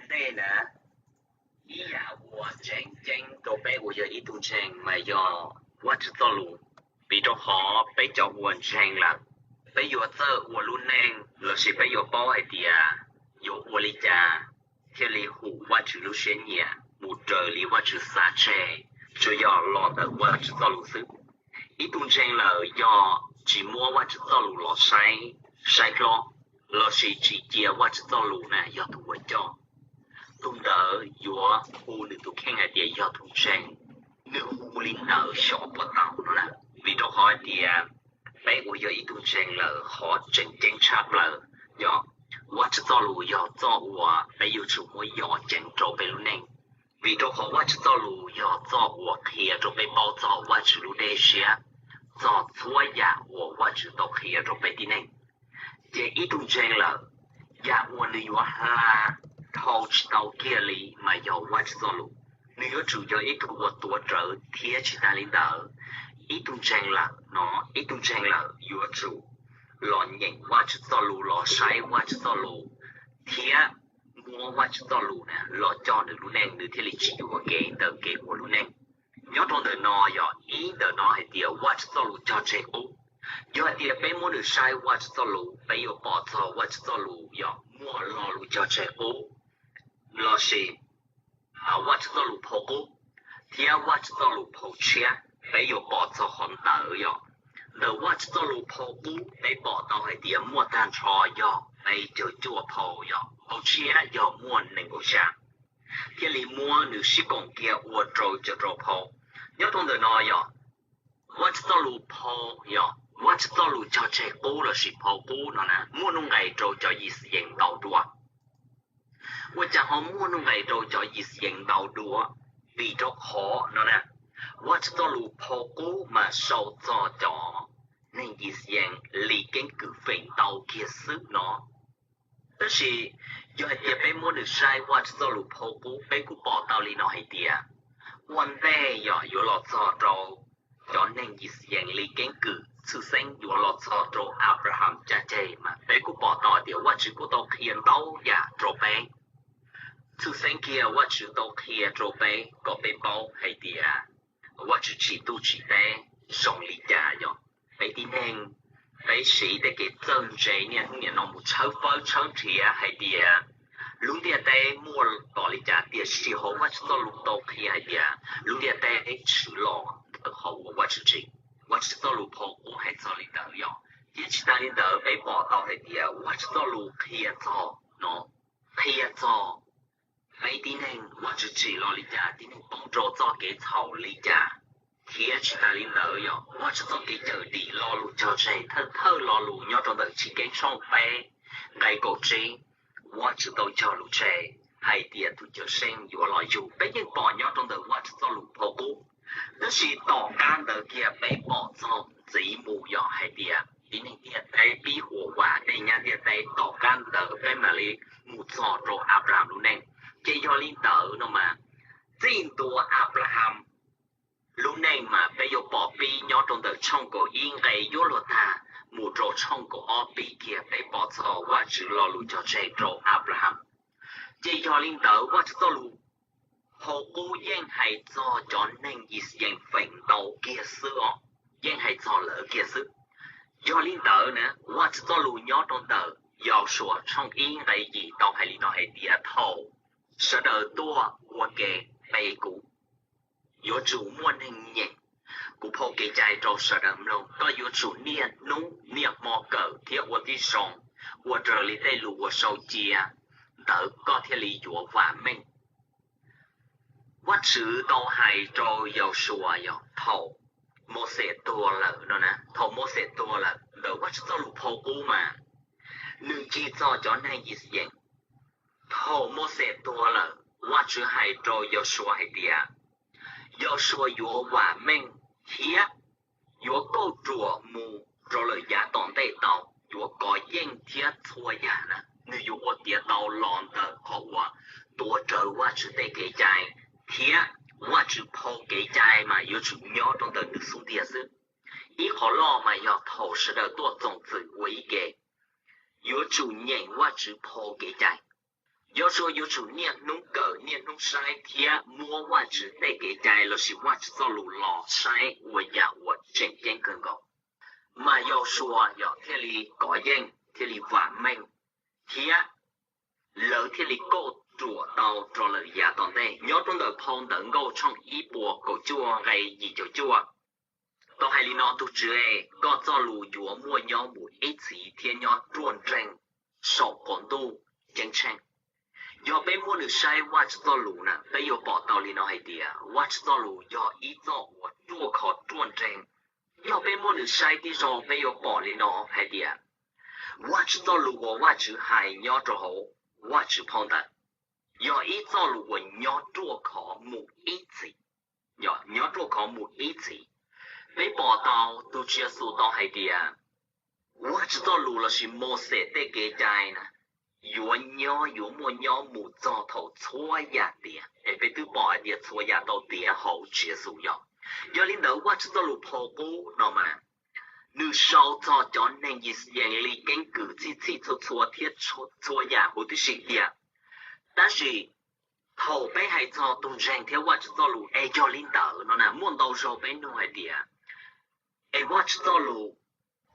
Tej na, ib yam uas tseem ceeb rau peb uas yog ib tug ntseeg mas yog Vajtswv txoj lus. Vim rau qhov peb cov uas ntseeg lawm, peb yuav txawj ua lub neej lossis peb yuav paub hais tias yuav ua li cas thiaj li hum Vajtswv lub siab nyiam mus raws li Vajtswv xav tseg, tsuas yog los ntawm Vajtswv txoj lus xwb. Ib tug ntseeg lawm yog tsis muab Vajtswv txoj lus los saib, saib hlob, lossis tsis cia Vajtswv txoj lus na yog tus uas coj, tus ntawd yuav hu nws tus kheej hais tias yog tus ntseeg. Nws hu li ntawd xyov puas tau no na. Vim rau qhov hais tias peb uas yog ib tug ntseeg lawm, qhov tseem ceeb tshaj plaws yog Vajtswv txoj lus yog txoj uas peb yuav tsum muab yos ceev rau peb lub neej. Vim rau qhov Vajtswv txoj lus yog txoj uas qhia rau peb paub txog Vajtswv lub dej siab, txog txhua yam uas Vajtswv tau qhia rau peb tib neeg. Ces ib tug ntseeg lawm, yam uas nws yuav hla dhau tsis tau kiag li mas yog Vajtswv txoj lus. Nws yuav tsum yog ib tug uas tuav rawv thiab tsis tas li ntawd, ib tug ntseeg lawm no, ib tug ntseeg lawm yuav tsum los nyeem Vajtswv txoj lus, los saib Vajtswv txoj lus, thiab muab Vajtswv txoj lus na los coj nws lub neej, nws thiaj li tsis yuam kev ntawm kev ua lub neej. Nyob rau ntawm no yog ib ntawm no hais tias Vajtswv txoj lus cog tseg qub. Yog hais tias peb muab nws saib Vajtswv txoj lus, peb yuav pom txog Vajtswv txoj lus yog muaj lo lus cog tseg qub, lossis Vajtswv txoj lus phau qub thiab Vajtswv txoj lus phau tshiab. Peb yuav pom txog qhov ntawd yog ntawm Vajtswv txoj lus phau qub peb pom tau hais tias muaj tag nrho yog peb caug cuaj phau, yog phau tshiab yog muaj nees nkaum xya, thiaj li muab nws sib koom kiag ua rau caum rau phau. Nyob rau ntawm no yog Vajtswv txoj lus phau, yog Vajtswv txoj lus cog tseg qub lossis phau qub no na muaj nuj nqes rau cov Yixayees ntau dua. Ua cas ho muaj nuj nqes rau cov Yixayees ntau dua? Vim rau qhov no na, Vajtswv txoj lus phau qub mas sau txog cov neeg Yixayees li keeb kwm feem ntau kiag xwb no. Tab sis yog hais tias peb muab nws saib Vajtswv txoj lus phau qub, peb kuj pom tau li no hais tias ua ntej yog yuav los txog rau cov neeg Yixayees li keeb kwm, tshwj xeeb yuav los txog rau Anplaham caj ceg mas peb kuj pom tau tias Vajtswv kuj tau qhia ntau yam rau peb. Tshwj xeeb kiag Vajtswv tau qhia rau peb kom peb paub hais tias Vajtswv tsim ntuj tsim teb zoo li cas. Yog peb tib neeg, peb siv tej kev txawj ntse niaj hnub nim no mus tshawb fawb tshawb nrhiav hais tias lub ntiaj teb muaj tom li cas, tiam sis hauv Vajtswv txoj lus tau qhia hais tias lub ntiaj teb tshwm los ntawm qhov uas Vajtswv tsim. Vajtswv txoj lus phau qub hais txog li ntawd yog, thiab tsis tas li ntawd peb pom tau hais tias Vajtswv txoj lus qhia txog no, qhia txog peb tib neeg Vajtswv tsim los li cas, tib neeg poob rau txoj kev txhaum li cas, thiab tsis tas li ntawd yog Vajtswv txoj kev cawm dim, lo lus cog tseg, thawj thawj lo lus nyob rau ntawm Chivkeeb tshooj peb nqe kaum tsib, Vajtswv tau cog lus tseg hais tias tus Cawmseej yuav los yug. Peb yeej pom nyob rau ntawm Vajtswv txoj lus phau qub, tab sis tom qab ntawd kiag peb pom txog ntxiv mus yog hais tias tib neeg ntiaj teb pib huam vam, tej nyab ntiaj teb, tom qab ntawd peb mam li mus txog rau Anplaham lub neej. Ces yog li ntawd no mas txij ntua Anplaham lub neej mas peb yuav pom pib nyob rau ntawm tshooj kaum ib nqe yuav luag tag mus rau tshooj kaum ob pib kiag peb pom txog Vajtswv lo lus cog tseg rau Anplaham. Ces yog li ntawd Vajtswv txoj lus phau qub yeej hais txog cov neeg Yixayees feem ntau kiag xwb os, yeej hais txog lawv kiag xwb. Yog li ntawd na, Vajtswv txoj lus nyob rau ntawm Yausuas tshooj ib nqe yim tau hais li no hais tias thaum sawv daws tuaj ua ke pe kuv, yuav tsum muaj neeg nyeem kuv phau kev cai rau sawv daws mloog. Koj yuav tsum niaj hnub niaj hmo kawm thiab ua tib zoo, ua raws li tej lus uas sau cia, ntawd koj thiaj li yuav vam meej. Vajtswv tau hais rau Yausuas yog thaum Mauxes tuag lawm no na, thaum Mauxes tuag lawm ntawm Vajtswv txoj lus phau qub mas nws ncig txog cov neeg Yixayees. Thaum Mauxes tuag lawm, Vajtswv hais rau Yausuas hais tias Yausuas yuav vam meej thiab yuav kauj ruam mus rau lawm yav tom ntej tau, yuav kov yeej thiab txhua yam na nws yuav ua tiav tau los ntawm qhov uas tuav rawv Vajtswv tej kev cai thiab Vajtswv phau kev cai mas yuav tsum nyob rau ntawm nws xub ntiag xwb. Ib qho loj mas yog thaum sawv daws tuaj txoos txwm ua ib ke, yuav tsum nyeem Vajtswv phau kev cai. Yausuas yuav tsum niaj hnub kawm niaj hnub saib thiab muab Vajtswv tej kev cai lossis Vajtswv txoj lus los saib ua yam uas tseem ceeb kawg nkaus, mas Yausuas yog thiaj li kov yeej thiaj li vam meej, thiab lawv thiaj li kauj ruam tau rau lawv yav tom ntej. Nyob rau ntawm phau Ntawv Nkauj tshooj ib puas kaum cuaj nqe yim caum cuaj tau hais li no: Tus Tswv, koj txoj lus yuav muaj nyob mus ib txhis thiab nyob ruaj nreeg saum qaum ntuj ceeb tsheej. Yog peb muab nws saib Vajtswv txoj lus na, peb yuav pom tau li no hais tias Vajtswv txoj lus yog ib txoj uas ruaj khov ruaj nreeg. Yog peb muab nws saib tib zoo, peb yuav pom li no hais tias Vajtswv txoj lus uas Vajtswv hais nyob rau hauv Vajtswv phau ntawv yog ib txoj lus uas nyob ruaj khov mus ib txhis, nyob ruaj khov mus ib txhis. Peb pom tau tus Tswv Yexus tau hais tias Vajtswv txoj lus lossis Mauxes tej kev cai na yuav nyob, yuav muaj nyob mus txog thaum txhua yam tiav. Es peb twb pom hais tias txhua yam tau tiav hauv Tswv Yexus yog. Yog li ntawd Vajtswv txoj lus phau qub no mas nws sau txog cov neeg Yixayees li keeb kwm txhij txhij txhua txhua thiab txhua yam huv tib si tiag. Tab sis thaum peb hais txog tus ntseeg thiab Vajtswv txoj lus es yog li ntawd no na, muaj ntau zaug peb nug hais tias es Vajtswv txoj lus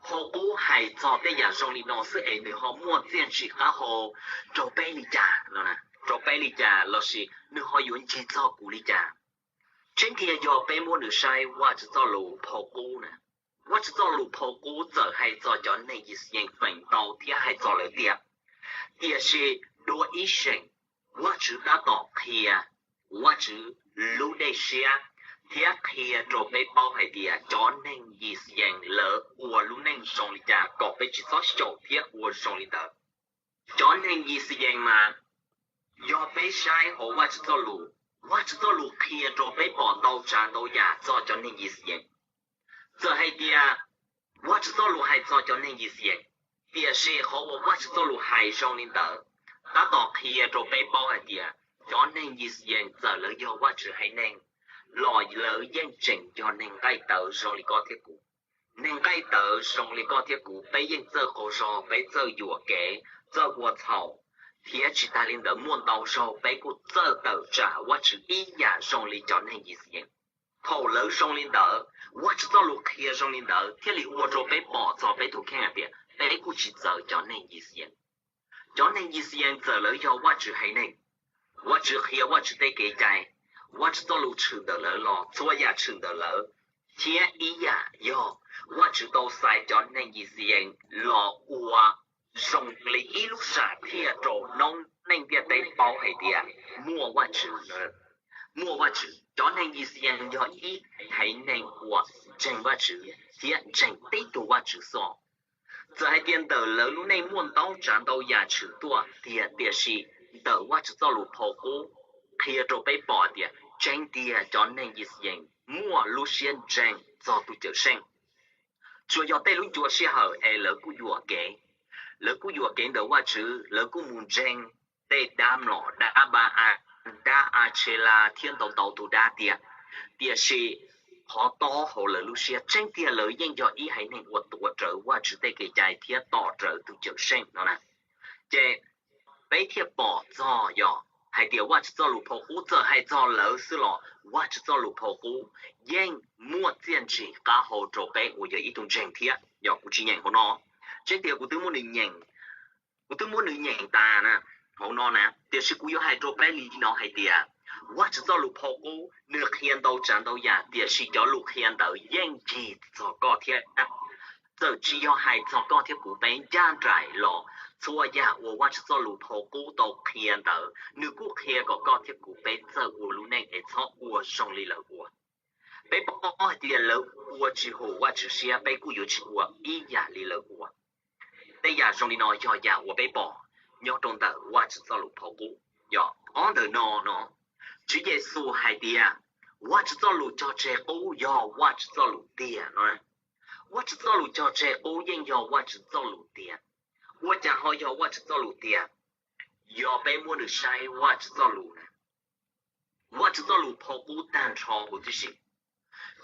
phau qub hais txog tej yam zoo li no xwb es nws ho muaj txiaj ntsim qab hau rau peb li cas no, rau peb li cas lossis nws ho yuav ncig txog kuv li cas? Tseeb tiag yog peb muab nws saib Vajtswv txoj lus phau qub na, Vajtswv txoj lus phau qub txawm hais txog cov neeg Yixayees feem ntau thiab hais txog lawv tiag, tiam sis dua ib seem Vajtswv tab tom qhia Vajtswv lub dej siab thiab qhia rau peb paub hais tias cov neeg Yixayees lawv ua lub neej zoo li cas kom peb tsis txhob xyaum thiab ua zoo li ntawd. Cov neeg Yixayees mas yog peb saib hauv Vajtswv txoj lus, Vajtswv txoj lus qhia rau peb pom ntau tsav ntau yam txog cov neeg Yixayees. Txawm hais tias Vajtswv txoj lus hais txog cov neeg Yixayees, tiam sis qhov uas Vajtswv txoj lus hais zoo li ntawd tab tom qhia rau peb paub hais tias cov neeg Yixayees txawm lawv yog Vajtswv haiv neeg los lawv yeej tseem yog neeg nqaij tawv zoo li koj thiab kuv. Neeg nqaij tawv zoo li koj thiab kuv, peb yeej txawj qaug zog, peb txawj yuam kev, txawj ua txhaum, thiab tsis tas li ntawd muaj ntau zaug peb kuj txawj tawm tsam Vajtswv ib yam zoo li cov neeg Yixayees. Thaum lawv zoo li ntawd, Vajtswv txoj lus qhia zoo li ntawd thiaj li ua rau peb pom txog peb tus kheej hais tias peb kuj tsis txawv cov neeg Yixayees. Cov neeg Yixayees txawm lawv yog Vajtswv haiv neeg, Vajtswv qhia Vajtswv tej kev cai, Vajtswv txoj lus tshwm ntawm lawv los, txhua yam tshwm ntawm lawv, thiab ib yam yog Vajtswv tau xaiv cov neeg Yixayees los ua zoo li ib lub sam thiaj rau noob neej ntiaj teb paub hais tias muaj Vajtswv. Muaj Vajtswv, cov neeg Yixayees yog ib haiv neeg uas ntseeg Vajtswv thiab ntseeg tib tug Vajtswv xwb. Txawm hais tias ntawm lawv lub neej muaj ntau tsav ntau yam tshwm tuaj tiag, tiam sis ntawm Vajtswv txoj lus phau qub qhia rau peb pom tias tseeb tiag cov neeg Yixayees muaj lub siab ntseeg txog tus Cawmseej. Tsuas yog tej lub ncua sij hawm es lawv kuj yuam kev, lawv kuj yuam kev ntawm Vajtswv, lawv kuj mus ntseeg tej dab mlom, dab Npa-as, dab Atselas thiab ntau ntau tus dab tiag. Tiam sis qhov tob hauv lawv lub siab tseeb tiag lawv yeej yog ib haiv neeg uas tuav rawv Vajtswv tej kev cai thiab tos rawv tus Cawmseej no na. Ces peb thiaj pom txog yog hais tias Vajtswv txoj lus phau qub txawm hais txog lawv xwb los Vajtswv txoj lus phau qub yeej muaj txiaj ntsim qab hau rau peb uas yog ib tug ntseeg thiab. Yog kuv tsis nyeem hauv no, tseeb tiag kuv twb muab nws nyeem, kuv twb muab nws nyeem tas na hauv no na, tiam sis kuv yuav hais rau peb li no hais tias Vajtswv txoj lus phau qub nws qhia ntau tsav ntau yam, tiam sis cov lus qhia ntawd yeej ncig txog koj thiab. Txawm tsis yog hais txog koj thiab kuv peb ncaj nraim los, txhua yam uas Vajtswv txoj lus phau qub tau qhia ntawd nws kuj qhia kom koj thiab kuv peb txawj ua lub neej es txhob ua zoo li lawv ua. Peb paub hais tias lawv ua tsis haum Vajtswv siab, peb kuj yuav tsis ua ib yam li lawv ua. Tej yam zoo li no yog yam uas peb pom nyob rau ntawm Vajtswv txoj lus phau qub. Yog ob ntawm no no, Tswv Yexus hais tias Vajtswv txoj lus cog tseg qub yog Vajtswv txoj lus tiag no. Vajtswv txoj lus cog tseg qub yeej yog Vajtswv txoj lus tiag. Ua cas ho yog Vajtswv txoj lus tiag? Yog peb muab nws saib Vajtswv txoj lus na, Vajtswv txoj lus phau qub tag nrho huv tib si.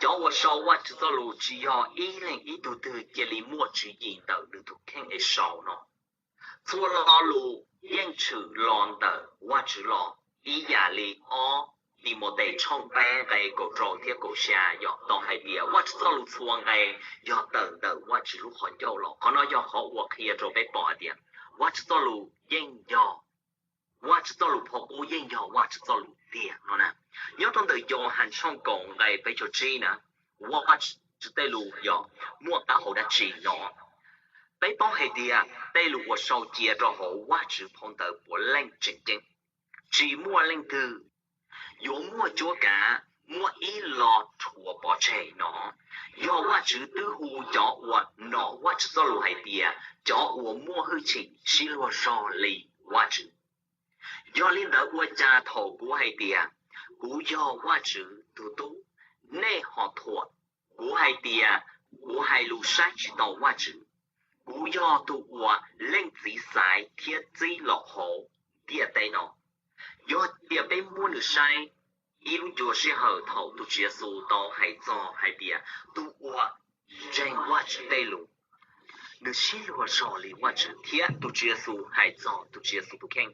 Cov uas sau Vajtswv txoj lus tsis yog ib leeg ib tug twg cia li muaj tswv yim ntawm nws tus kheej es sau no. Txhua lo lus yeej tshwm los ntawm Vajtswv los, ib yam li ob Timautes tshooj peb nqe kaum rau thiab kaum xya yom, tau hais tias Vajtswv txoj lus txhua nqe yog tawm ntawm Vajtswv lub qhov ncauj los. Qhov no yog qhov uas qhia rau peb pom hais tias Vajtswv txoj lus yeej yog, Vajtswv txoj lus phob qub yeej yog Vajtswv txoj lus tiag no na. Nyob rau ntawm Yauhas tshooj kaum nqe peb caug tsib na, Vajtswv tej lus yog muaj taub hau dab tsi no? Peb paub hais tias tej lus uas sau cia rau hauv Vajtswv phau ntawv puav leej tseem ceeb, tsis muaj leej twg yuav muaj cuab kav muab ib lo rhuav pov tseg no. Yog Vajtswv twb hu cov uas nom Vajtswv txoj lus hais tias cov uas muaj hwj chim sib luag zog li Vajtswv. Yog li ntawd ua cas thaum kuv hais tias kuv yog Vajtswv tus tub, nej ho thuam kuv hais tias kuv hais lus saib tsis taus Vajtswv, kuv yog tus uas Leej Txiv xaiv thiab txib los hauv ntiaj teb no? Yog tias peb muab nws saib ib lub ncua sij hawm thaum tus Tswv Yexus tau hais txog hais tias tus uas ntseeg Vajtswv tej lus, nws sib luag zog li Vajtswv, thiab tus Tswv Yexus hais txog tus Tswv Yexus tus kheej.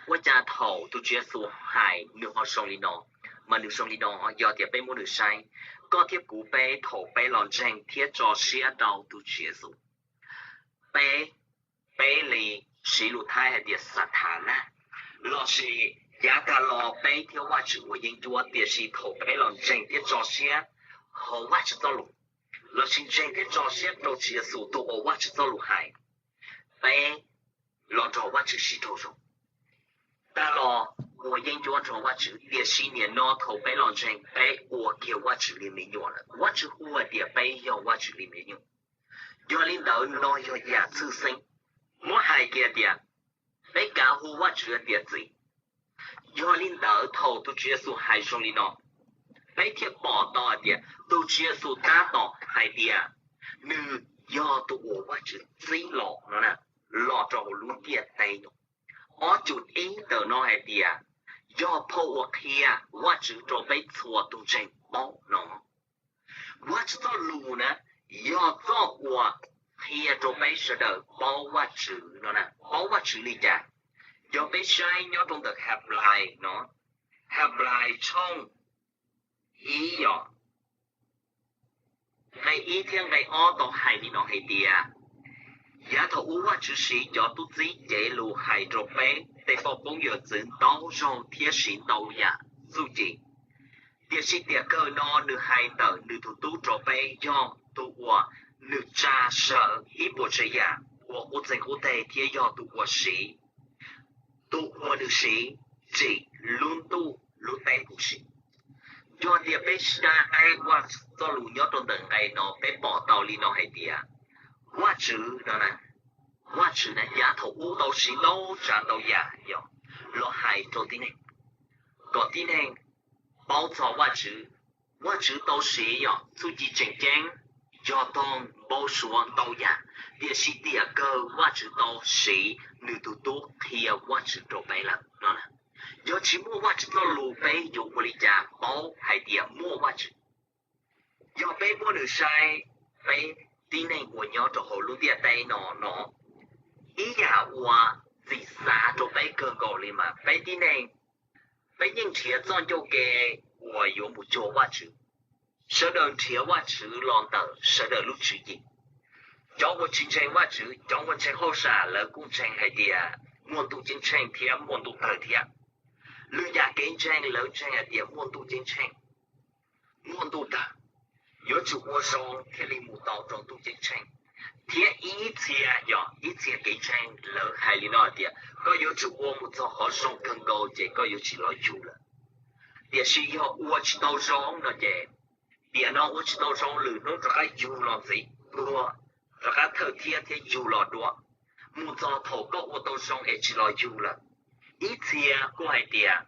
Ua cas thaum tus Tswv Yexus hais nws ho zoo li no? Mas nws zoo li no, yog tias peb muab nws saib, koj thiab kuv peb thaum peb los ntseeg thiab tso siab rau tus Tswv Yexus, peb, peb li siv lus Thaib hais tias xa tha na, lossis yav tag los peb thiab Vajtswv ua yeeb ncuab, tiam sis thaum peb los ntseeg thiab tso siab hauv Vajtswv txoj lus, lossis ntseeg thiab tso siab rau Tswv Yexus tus uas Vajtswv txoj lus hais, peb los nrog Vajtswv sib raug zoo, tag los ua yeeb ncuab nrog Vajtswv. Tiam sis nim no thaum peb los ntseeg, peb ua kiag Vajtswv li me nyuam lawm. Vajtswv hu hais tias peb yog Vajtswv li me nyuam. Yog li ntawd no yog yam txhwj xeeb, muab hais kiag tias peb kav hu Vajtswv tias txiv. Yog li ntawd thaum tus Tswv Yexus hais zoo li no, peb thiaj pom tau hais tias tus Tswv Yexus tab tom hais tias nws yog tus uas Vajtswv txib los no na, los rau hauv lub ntiaj teb no. Ob cum ib ntawm no hais tias yog phau uas qhia Vajtswv rau peb txhua tus ntseeg paub no. Vajtswv txoj lus na yog txoj uas qhia rau peb sawv daws paub Vajtswv no na. Paub Vajtswv li cas? Yog peb saib nyob rau ntawm Henplais no, Henplais tshooj ib yom, nqe ib thiab nqe ob tau hais li no hais tias, yav thaum ub Vajtswv siv cov tub txib cev lus hais rau peb tej poj koob yawm txwv ntau zaug thiab siv ntau yam txuj ci. Tiam sis tiam kawg no nws hais ntawm nws tus tub rau peb, yog tus uas nws tsa sawv ib puas tsav yam ua qub txeeg qub teg thiab yog tus uas siv, tus uas nws siv tsim lub ntuj lub teb huv si. Yog tias peb saib Vajtswv txoj lus nyob rau ntawm nqe no, peb pom tau li no hais tias Vajtswv no, Vajtswv na yav thaum ub tau siv ntau tsav ntau yam yog los hais rau tib neeg, kom tib neeg paub txog Vajtswv. Vajtswv tau siv yog txuj ci tseem ceeb, yog toog npau suav ntau yam, tiam sis tiam kawg Vajtswv tau siv nws tus tub qhia Vajtswv rau peb lawm no. Yog tsis muaj Vajtswv txoj lus peb yuav ua li cas paub hais tias muaj Vajtswv? Yog peb muab nws saib, peb tib neeg uas nyob rau hauv lub ntiaj teb no no, ib yam uas txim xav rau peb kawg nkaus li mas peb tib neeg, peb yeej nrhiav txoj ncauj ke uas yuav mus cuag Vajtswv. Sawv daws nrhiav Vajtswv los ntawm sawv daws lub tswv yim. Cov uas tsis ntseeg Vajtswv, cov uas ntseeg hauj sam, lawv kuj ntseeg hais tias muaj ntuj ceeb tsheej thiab muaj ntuj tawg thiab. Lwm yam kev ntseeg lawv ntseeg hais tias muaj ntuj ceeb tsheej, muaj ntuj tawg, yuav tsum ua zoo thiaj li mus tau rau ntuj ceeb tsheej. Thiab ib txhia, yog ib txhia kev ntseeg lawv hais li no hais tias koj yuav tsum ua mus txog qhov zoo kawg nkaus ces koj yuav tsis los yug lawm. Tiam sis yog ua tsis tau zoo no ces, tiam no ua tsis tau zoo, lwm hnub rov qab yug los ntxiv, tuag, rov qab thawj thiab thiab yug los dua, mus txog thaum koj ua tau zoo es tsis los yug lawm. Ib txhia kuj hais tias,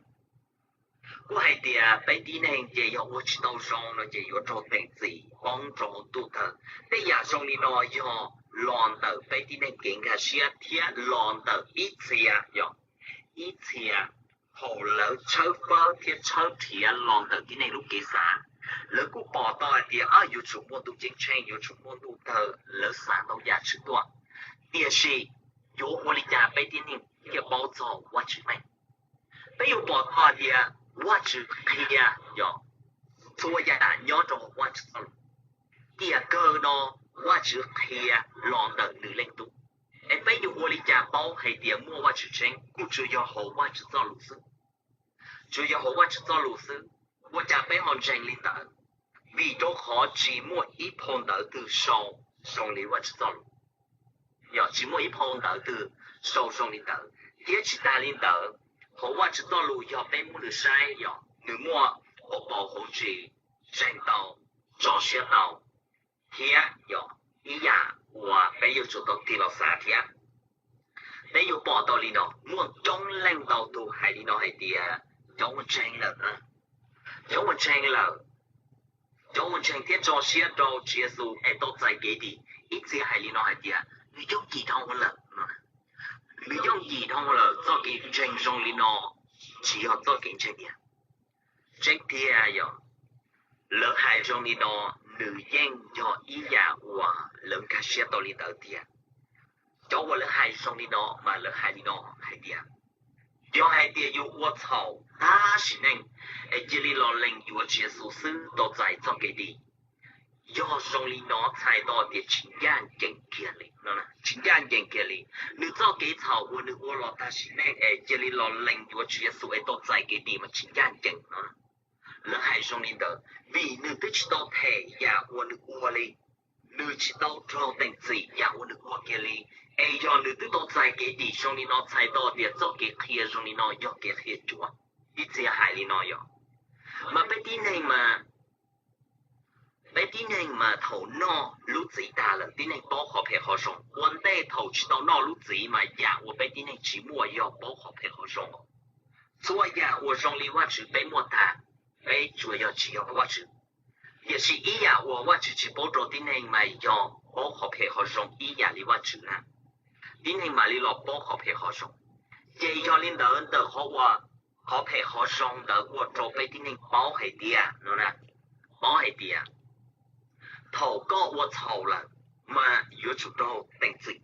kuj hais tias peb tib neeg ces yog ua tsis tau zoo no ces yuav raug teem txim poob rau hauv ntuj tawg. Tej yam zoo li no yog los ntawm peb tib neeg kev nkag siab thiab los ntawm ib txhia, yog ib txhia thaum lawv tshawb fawb thiab tshawb nrhiav los ntawm tib neeg lub kev xav, lawv kuj pom tau hais tias yuav tsum muaj ntuj ceeb tsheej, yuav tsum muaj ntuj tawg, lawv xav ntau yam tshwm tuaj. Tiam sis yuav ua li cas peb tib neeg thiaj paub txog Vajtswv meej. Peb yuav pom tau hais tias Vajtswv qhia yog txhua yam nyob rau hauv Vajtswv txoj lus. Tiam kawg no Vajtswv qhia los ntawm nws leej tub. Es peb yuav ua li cas paub hais tias muaj Vajtswv tseeb? Kuj tsuas yog hauv Vajtswv txoj lus xwb. Tsuas yog hauv Vajtswv txoj lus xwb. Ua cas peb ho ntseeg li ntawd? Vim rau qhov tsis muaj ib phau ntawv twg sau zoo li Vajtswv txoj lus. Yog tsis muaj ib phau ntawv twg sau zoo li ntawd. Thiab tsis tas li ntawd, hauv Vajtswv txoj lus yog peb muab nws saib yog nws muaj hauv paus hauv ntsis, ntseeg tau, tso siab tau, thiab yog ib yam uas peb yuav tsum tau tig los xav thiab. Peb yuav pom tau li no, muaj coob leej ntau tus hais li no hais tias cov uas ntseeg lawm, cov uas ntseeg lawm, cov uas ntseeg thiab tso siab rau Tswv Yexus es tau txais kev dim, ib txhia hais li no hais tias nws yooj yim dhau lawm. Nws yooj yim dhau lawm, txoj kev ntseeg zoo li no tsis yog txoj kev ntseeg tiag. Tseeb tiag yog lawv hais zoo li no, nws yeej yog ib yam uas lawv nkag siab tau li ntawd tiag. Cov uas lawv hais zoo li no mas lawv hais li no hais tias, yog hais tias yuav ua txhaum tag sim neej es cia li los lees yuav Tswv Yexus xwb tau txais txoj kev dim, yog zoo li no txhais tau tias tsis ncaj ncees kiag li, tsis ncaj ncees kiag li. Nws txoj kev txhaum uas nws ua los tag sim neej es cia li los lees yuav Tswv Yexus es tau txais kev dim mas tsis ncaj ncees no. Lawv hais zoo li ntawd vim nws twb tsis tau them yam uas nws ua li. Nws tsis tau raug teem txim yam uas nws ua kiag li, es yog nws twb tau txais kev dim zoo li no txhais tau tias txoj kev qhia zoo li no yog kev qhia cuav. Ib txhia hais li no yog, mas peb tib neeg mas, peb tib neeg mas thaum noj lub txiv tag lawm tib neeg paub qhov phem qhov zoo. Ua ntej thaum tsis tau noj lub txiv mas yam uas peb tib neeg tsis muaj yog paub qhov phem qhov zoo. Txhua yam uas zoo li Vajtswv peb muaj tag, peb tsuas yog tsis yog Vajtswv. Tiam sis ib yam uas Vajtswv tsis paub rau tib neeg mas yog paub qhov phem qhov zoo ib yam li Vajtswv na. Tib neeg mam li los paub qhov phem qhov zoo. Ces yog li ntawd ntawm qhov uas qhov phem qhov zoo ntawd ua rau peb tib neeg paub hais tias no, paub hais tias thaum koj ua txhaum lawm mas yuav tsum raug teem txim.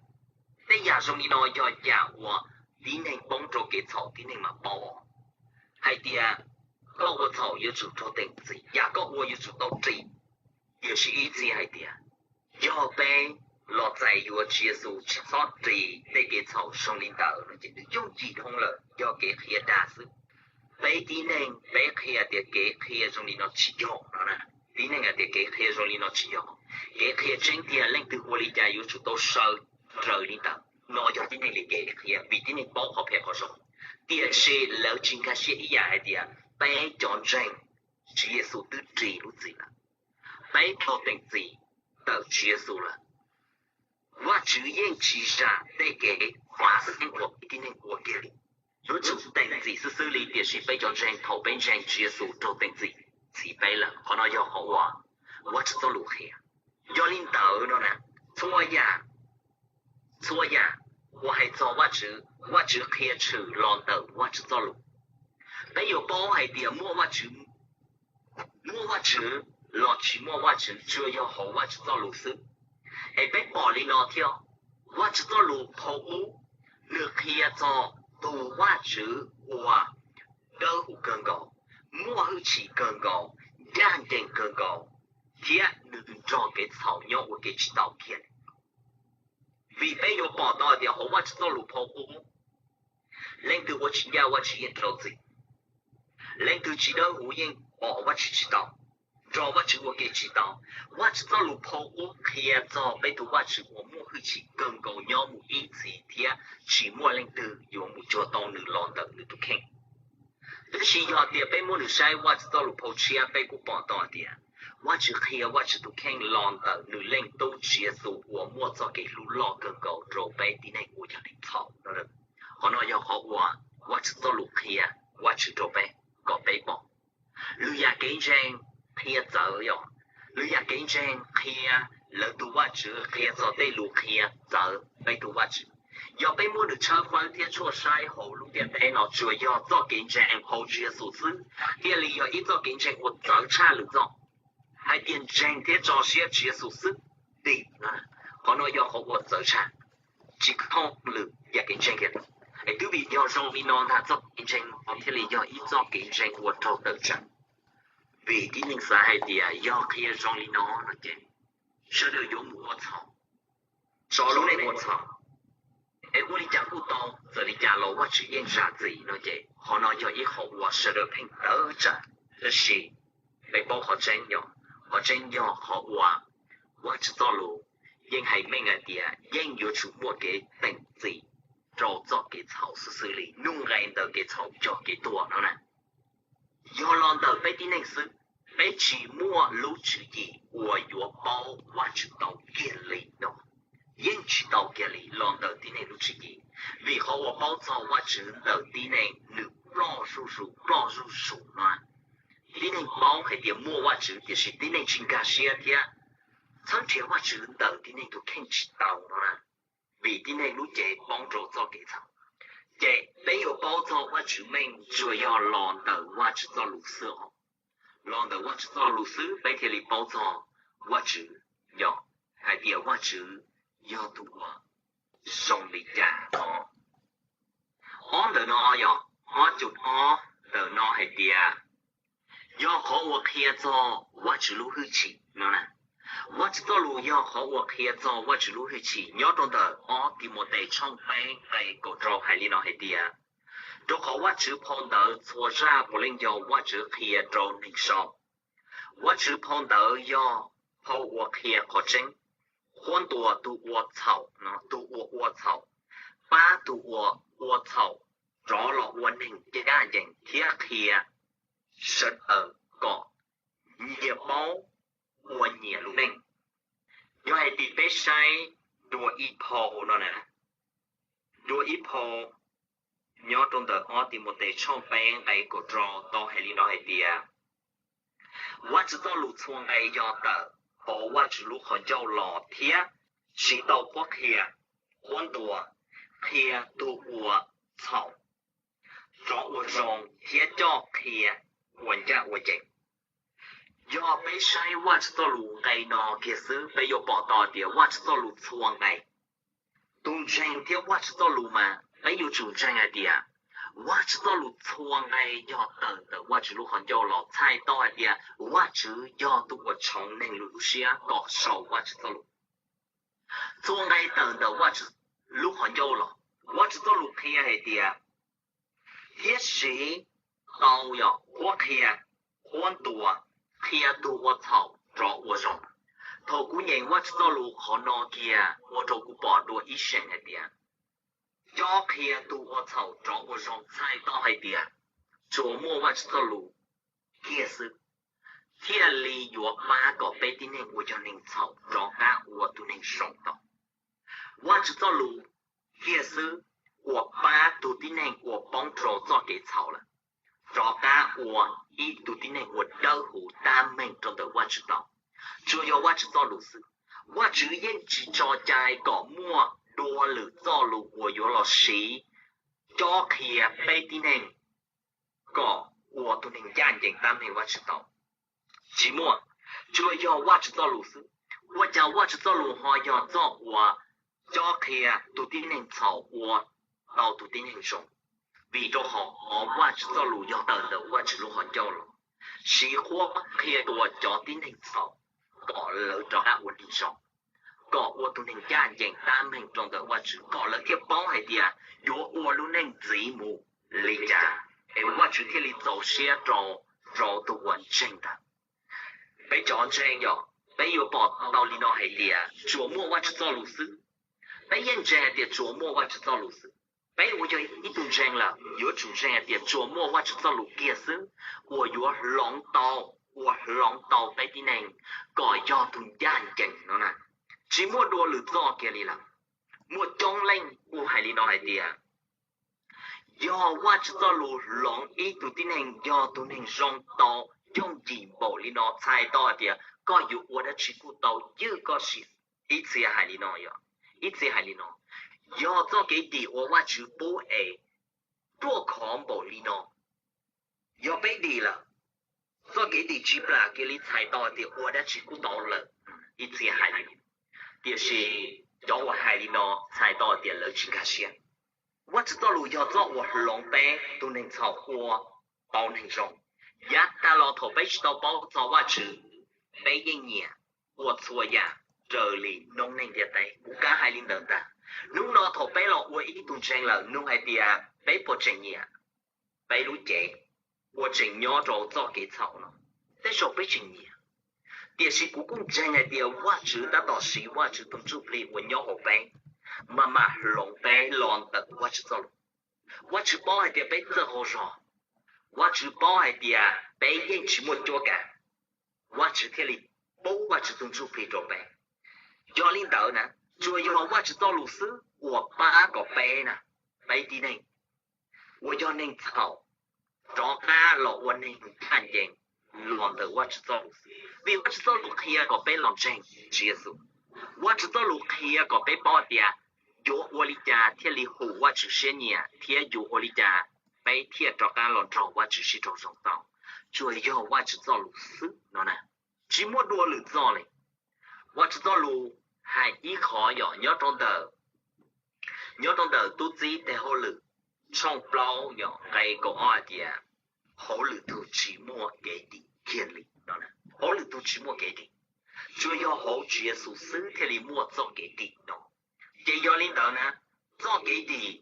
Tej yam zoo li no yog yam uas tib neeg poob rau kev txhaum tib neeg mam paub hais tias koj ua txhaum yuav tsum raug teem txim, yam koj ua yuav tsum tau ris. Tiam sis ib txhia hais tias yog peb los txais yuav Tswv Yexus tsis txhob ris tej kev txhaum zoo li ntawd no ces nws yooj yim dhau lawm, yog kev qhia dag xwb. Peb tib neeg peb qhia tias kev qhia zoo li no tsis yog no na. Tib neeg hais tias kev qhia zoo li no tsis yog. Kev qhia tseeb tiag leej twg ua li cas yuav tsum tau sawv raws li ntawd no yog tib neeg li kev qhia vim tib neeg paub qhov phem qhov zoo. Tiam sis lawv tsis nkag siab ib yam hais tias peb cov ntseeg Tswv Yexus twb ris lub txim lawm, peb raug teem txim ntawm Tswv Yexus lawm. Vajtswv yeej tsis zam tej kev ua xeeb uas peb tib neeg ua kiag li. Yuav tsum teem txim xwb xwb li, tiam sis peb cov ntseeg thaum peb ntseeg Tswv Yexus raug teem txim txhiv peb lawm. Qhov no yog qhov uas Vajtswv txoj lus qhia. Yog li ntawd no na, txhua yam, txhua yam uas hais txog Vajtswv, Vajtswv qhia tshwm los ntawm Vajtswv txoj lus. Peb yuav paub hais tias muaj Vajtswv, muaj Vajtswv los tsis muaj Vajtswv tsuas yog hauv Vajtswv txoj lus xwb. Es peb pom li no thiab, Vajtswv txoj lus phau qub, nws qhia txog tus Vajtswv uas dawb huv kawg nkaus, muaj hwj chim kawg nkaus, ncaj ncees kawg nkaus, thiab nws nrog kev txhaum nyob ua ke tsis tau kiag. Vim peb yuav pom tau tias hauv Vajtswv txoj lus phau qub, leej twg ua tsis ncaj Vajtswv yeej rau txim. Leej twg tsis dawb huv yeej pom Vajtswv tsis tau, nrog Vajtswv ua ke tsis tau. Vajtswv txoj lus phau qub qhia txog peb tus Vajtswv uas muaj hwj chim kawg nkaus nyob mus ib txhis thiab tsis muaj leej twg yuav mus cuag tau nws los ntawm nws tus kheej. Tab sis yog tias peb muab nws saib Vajtswv txoj lus phau tshiab peb kuj pom tau hais tias Vajtswv qhia Vajtswv tus kheej los ntawm nws leej tub Tswv Yexus uas muaj txoj kev hlub loj kawg nkaus rau peb tib neeg uas yog neeg txhaum. Qhov no yog qhov uas Vajtswv txoj lus qhia Vajtswv rau peb kom peb pom. Lwm yam kev ntseeg qhia txawv yom, lwm yam kev ntseeg qhia lawv tus Vajtswv, qhia txog tej lus qhia txawv peb tus Vajtswv. Yog peb muab nws tshawb fawb thiab tshuaj saib hauv lub ntiaj teb no tsuas yog txoj kev ntseeg hauv Tswv Yexus xwb thiaj li yog ib txoj kev ntseeg uas txawv tshaj lwm txoj. Hais tias ntseeg thiab tso siab Tswv Yexus xwb dim, qhov no yog qhov uas txawv tshaj, tsis thooj lwm yam kev ntseeg kiag. Es twb vim yog zoo li no ntag txoj kev ntseeg no thiaj li yog ib txoj kev ntseeg uas raug tawm tsam. Vim tib neeg xav hais tias yog qhia zoo li no no ces sawv daws yuav mus ua txhaum, tso lub neej ua txhaum, es ua li cas kuj tau, txawm li cas los Vajtswv yeej zam txim no ces qhov no yog ib qho uas sawv daws pheej tawm tsam. Tab sis peb paub qhov tseeb yog, qhov tseeb yog qhov uas Vajtswv txoj lus yeej hais meej hais tias yeej yuav tsum muaj kev teem txim rau txoj kev txhaum xwb xwb li. Nuj nqes ntawm kev txhaum yog kev tuag no na. Yog los ntawm peb tib neeg xwb, peb tsis muaj lub tswv yim uas yuav paub Vajtswv tau kiag li no. Yeej tsis tau kiag li los ntawm tib neeg lub tswv yim, vim qhov uas paub txog Vajtswv ntawm tib neeg nws ploj zuj zus ploj zuj zus no. Tib neeg paub hais tias muaj Vajtswv tiam sis tib neeg tsis nkag siab thiab txhawb nrhiav Vajtswv ntawm tib neeg tus kheej tsis tau no na. Vim tib neeg lub cev poob rau txoj kev txhaum, ces peb yuav paub txog Vajtswv meej tsuas yog los ntawm Vajtswv txoj lus xwb os. Los ntawm Vajtswv txoj lus xwb peb thiaj li paub txog Vajtswv, yog hais tias Vajtswv yog tus uas zoo li cas no. Ob ntawm no yog, ob cum ob ntawm no hais tias yog qhov uas qhia txog Vajtswv lub hwj chim no na. Vajtswv txoj lus yog qhov uas qhia txog Vajtswv lub hwj chim. Nyob rau ntawm ob Timautes tshooj peb nqe kaum rau hais li no hais tias, rau qhov Vajtswv phau ntawv txhua zaj puav leej yog Vajtswv qhia rau neeg sau. Vajtswv phau ntawv yog phau uas qhia qhov tseeb, qhuab ntuas tus ua txhaum, tus uas ua txhaum, pab tus uas ua txhaum rov los ua neeg ncaj ncees thiab qhia sawv daws kom nyias paub ua nyias lub neej. Yog hais tias peb saib dua ib phau no na, dua ib phau nyob rau ntawm ob Timautes tshooj peb nqe kaum rau tau hais li no hais tias, Vajtswv txoj lus txhua nqe yog tawm hauv Vajtswv lub qhov ncauj los thiab siv tau qhuab qhia, qhuab ntuas, qhia tus ua txhaum rov ua zoo thiab coj qhia ua ncaj ua ncees. Yog peb saib Vajtswv txoj lus nqe no kiag xwb peb yuav pom tau tias Vajtswv txoj lus txhua nqe, tus ntseeg thiab Vajtswv txoj lus mas peb yuav tsum ntseeg hais tias Vajtswv txoj lus txhua nqe yog tawm ntawm Vajtswv lub qhov ncauj los txhais tau hais tias Vajtswv yog tus uas tshoov neeg lub siab kom sau Vajtswv txoj lus. Txhua nqe tawm ntawm Vajtswv lub qhov ncauj los, Vajtswv txoj lus qhia hais tias, thiab siv tau yog qhuab qhia, qhuab ntuas, qhia tus ua txhaum rov ua zoo. Thaum kuv nyeem Vajtswv txoj lus qhov no kiag ua rau kuv pom dua ib seem hais tias, cob qhia tus ua txhaum rov ua zoo txhais tau hais tias tsuas muaj Vajtswv txoj lus kiag xwb thiaj li yuav pab kom peb tib neeg uas yog neeg txhaum rov qab ua tus neeg zoo tau. Vajtswv txoj lus kiag xwb uas pab tus tib neeg uas poob rau txoj kev txhaum lawm rov qab ua ib tug tib neeg uas dawb huv tab meeg rau ntawm Vajtswv tau. Tsuas yog Vajtswv txoj lus xwb. Vajtswv yeej tsis tso cai kom muaj dua lwm txoj lus uas yuav los siv cob qhia peb tib neeg kom ua tus neeg ncaj ncees tab meeg Vajtswv tau. Tsis muaj, tsuas yog Vajtswv txoj lus xwb. Ua cas Vajtswv txoj lus ho yog txoj uas cob qhia tus tib neeg txhaum ua tau tus tib neeg zoo? Vim rau qhov Vajtswv txoj lus yog tawm ntawm Vajtswv lub qhov ncauj los, siv qhuab qhia tuas cov tib neeg txhaum kom lawv rov qab ua neeg zoo, kom ua tus neeg ncaj ncees tab meeg rau ntawm Vajtswv, kom lawv thiaj paub hais tias yuav ua lub neej ntxiv mus li cas, es Vajtswv thiaj li txaus siab rau, rau tus uas ntseeg ntawd. Peb cov ntseeg yog peb yuav pom tau li no hais tias tsuas muaj Vajtswv txoj lus xwb. Peb yeej ntseeg hais tias tsuas muaj Vajtswv txoj lus xwb. Peb uas yog ib tug ntseeg lawm yuav tsum ntseeg hais tias tsuas muaj Vajtswv txoj lus kiag xwb uas yuav hloov tau, uas hloov tau peb tib neeg kom yog tus ncaj ncees no na. Tsis muaj dua lwm txoj kiag li lawm. Muaj coob leej kuj hais li no hais tias, yog Vajtswv txoj lus hloov ib tug tib neeg yog tus neeg zoo tau yooj yim npaum li no txhais tau hais tias koj yuav ua dab tsi kuj tau ywj koj sim ib txhia hais li no, yog ib txhia hais li no, yog txoj kev dim uas Vajtswv pub es ruaj khov npaum li no, yog peb dim lawm, txoj kev dim tsis plam kiag li txhais tau hais tias ua dab tsi kuj tau lawm, ib txhia hais li no. Tiam sis cov uas hais li no txhais tau hais tias lawv tsis nkag siab. Vajtswv txoj lus yog txoj uas hloov peb tus neeg txhaum ua tau neeg zoo. Yav tag los thaum peb tsis tau paub txog Vajtswv, peb yeej nyiam ua txhua yam raws li noob neej ntiaj teb. Kuv kav hais li ntawd ntag. Hnub no thaum peb los ua ib tug ntseeg lawm, nug hais tias peb puas tseem nyiam peb lub cev uas tseem nyob rau txoj kev txhaum no? Tej zaum peb tseem nyiam. Tiam sis kuv kuj ntseeg hais tias Vajtswv tab tom siv Vajtswv tus Ntsuj Plig uas nyob hauv peb, maj mam hloov peb los ntawm Vajtswv txoj lus. Vajtswv paub hais tias peb txawj qaug zog. Vajtswv paub hais tias peb yeej tsis muaj cuab kav, Vajtswv thiaj li pub Vajtswv tus Ntsuj Plig rau peb. Yog li ntawd na, tsuas yog Vajtswv txoj lus xwb uas pab kom peb na, peb tib neeg uas yog neeg txhaum rov qab los ua neeg ncaj ncees los ntawm Vajtswv txoj lus xwb. Vim Vajtswv txoj lus qhia kom peb los ntseeg Tswv Yexus. Vajtswv txoj lus qhia kom peb paub tias yuav ua li cas thiaj li hum Vajtswv siab nyiam thiab yuav ua li cas peb thiaj rov qab los nrog Vajtswv sib raug zoo tau. Tsuas yog Vajtswv txoj lus xwb no na, tsis muaj dua lwm txoj li. Vajtswv txoj lus hais ib qho yog nyob rau ntawm, nyob rau ntawm Tub Txib Tes Hauj Lwm tshooj plaub yog nqe kaum ob hais tias, hauv lwm tus tsis muaj kev dim kiag li no. Hauv lwm tus tsis muaj kev dim, tsuas yog hauv Tswv Yexus xwb thiaj li muaj txoj kev dim no. Ces yog li ntawd na, txoj kev dim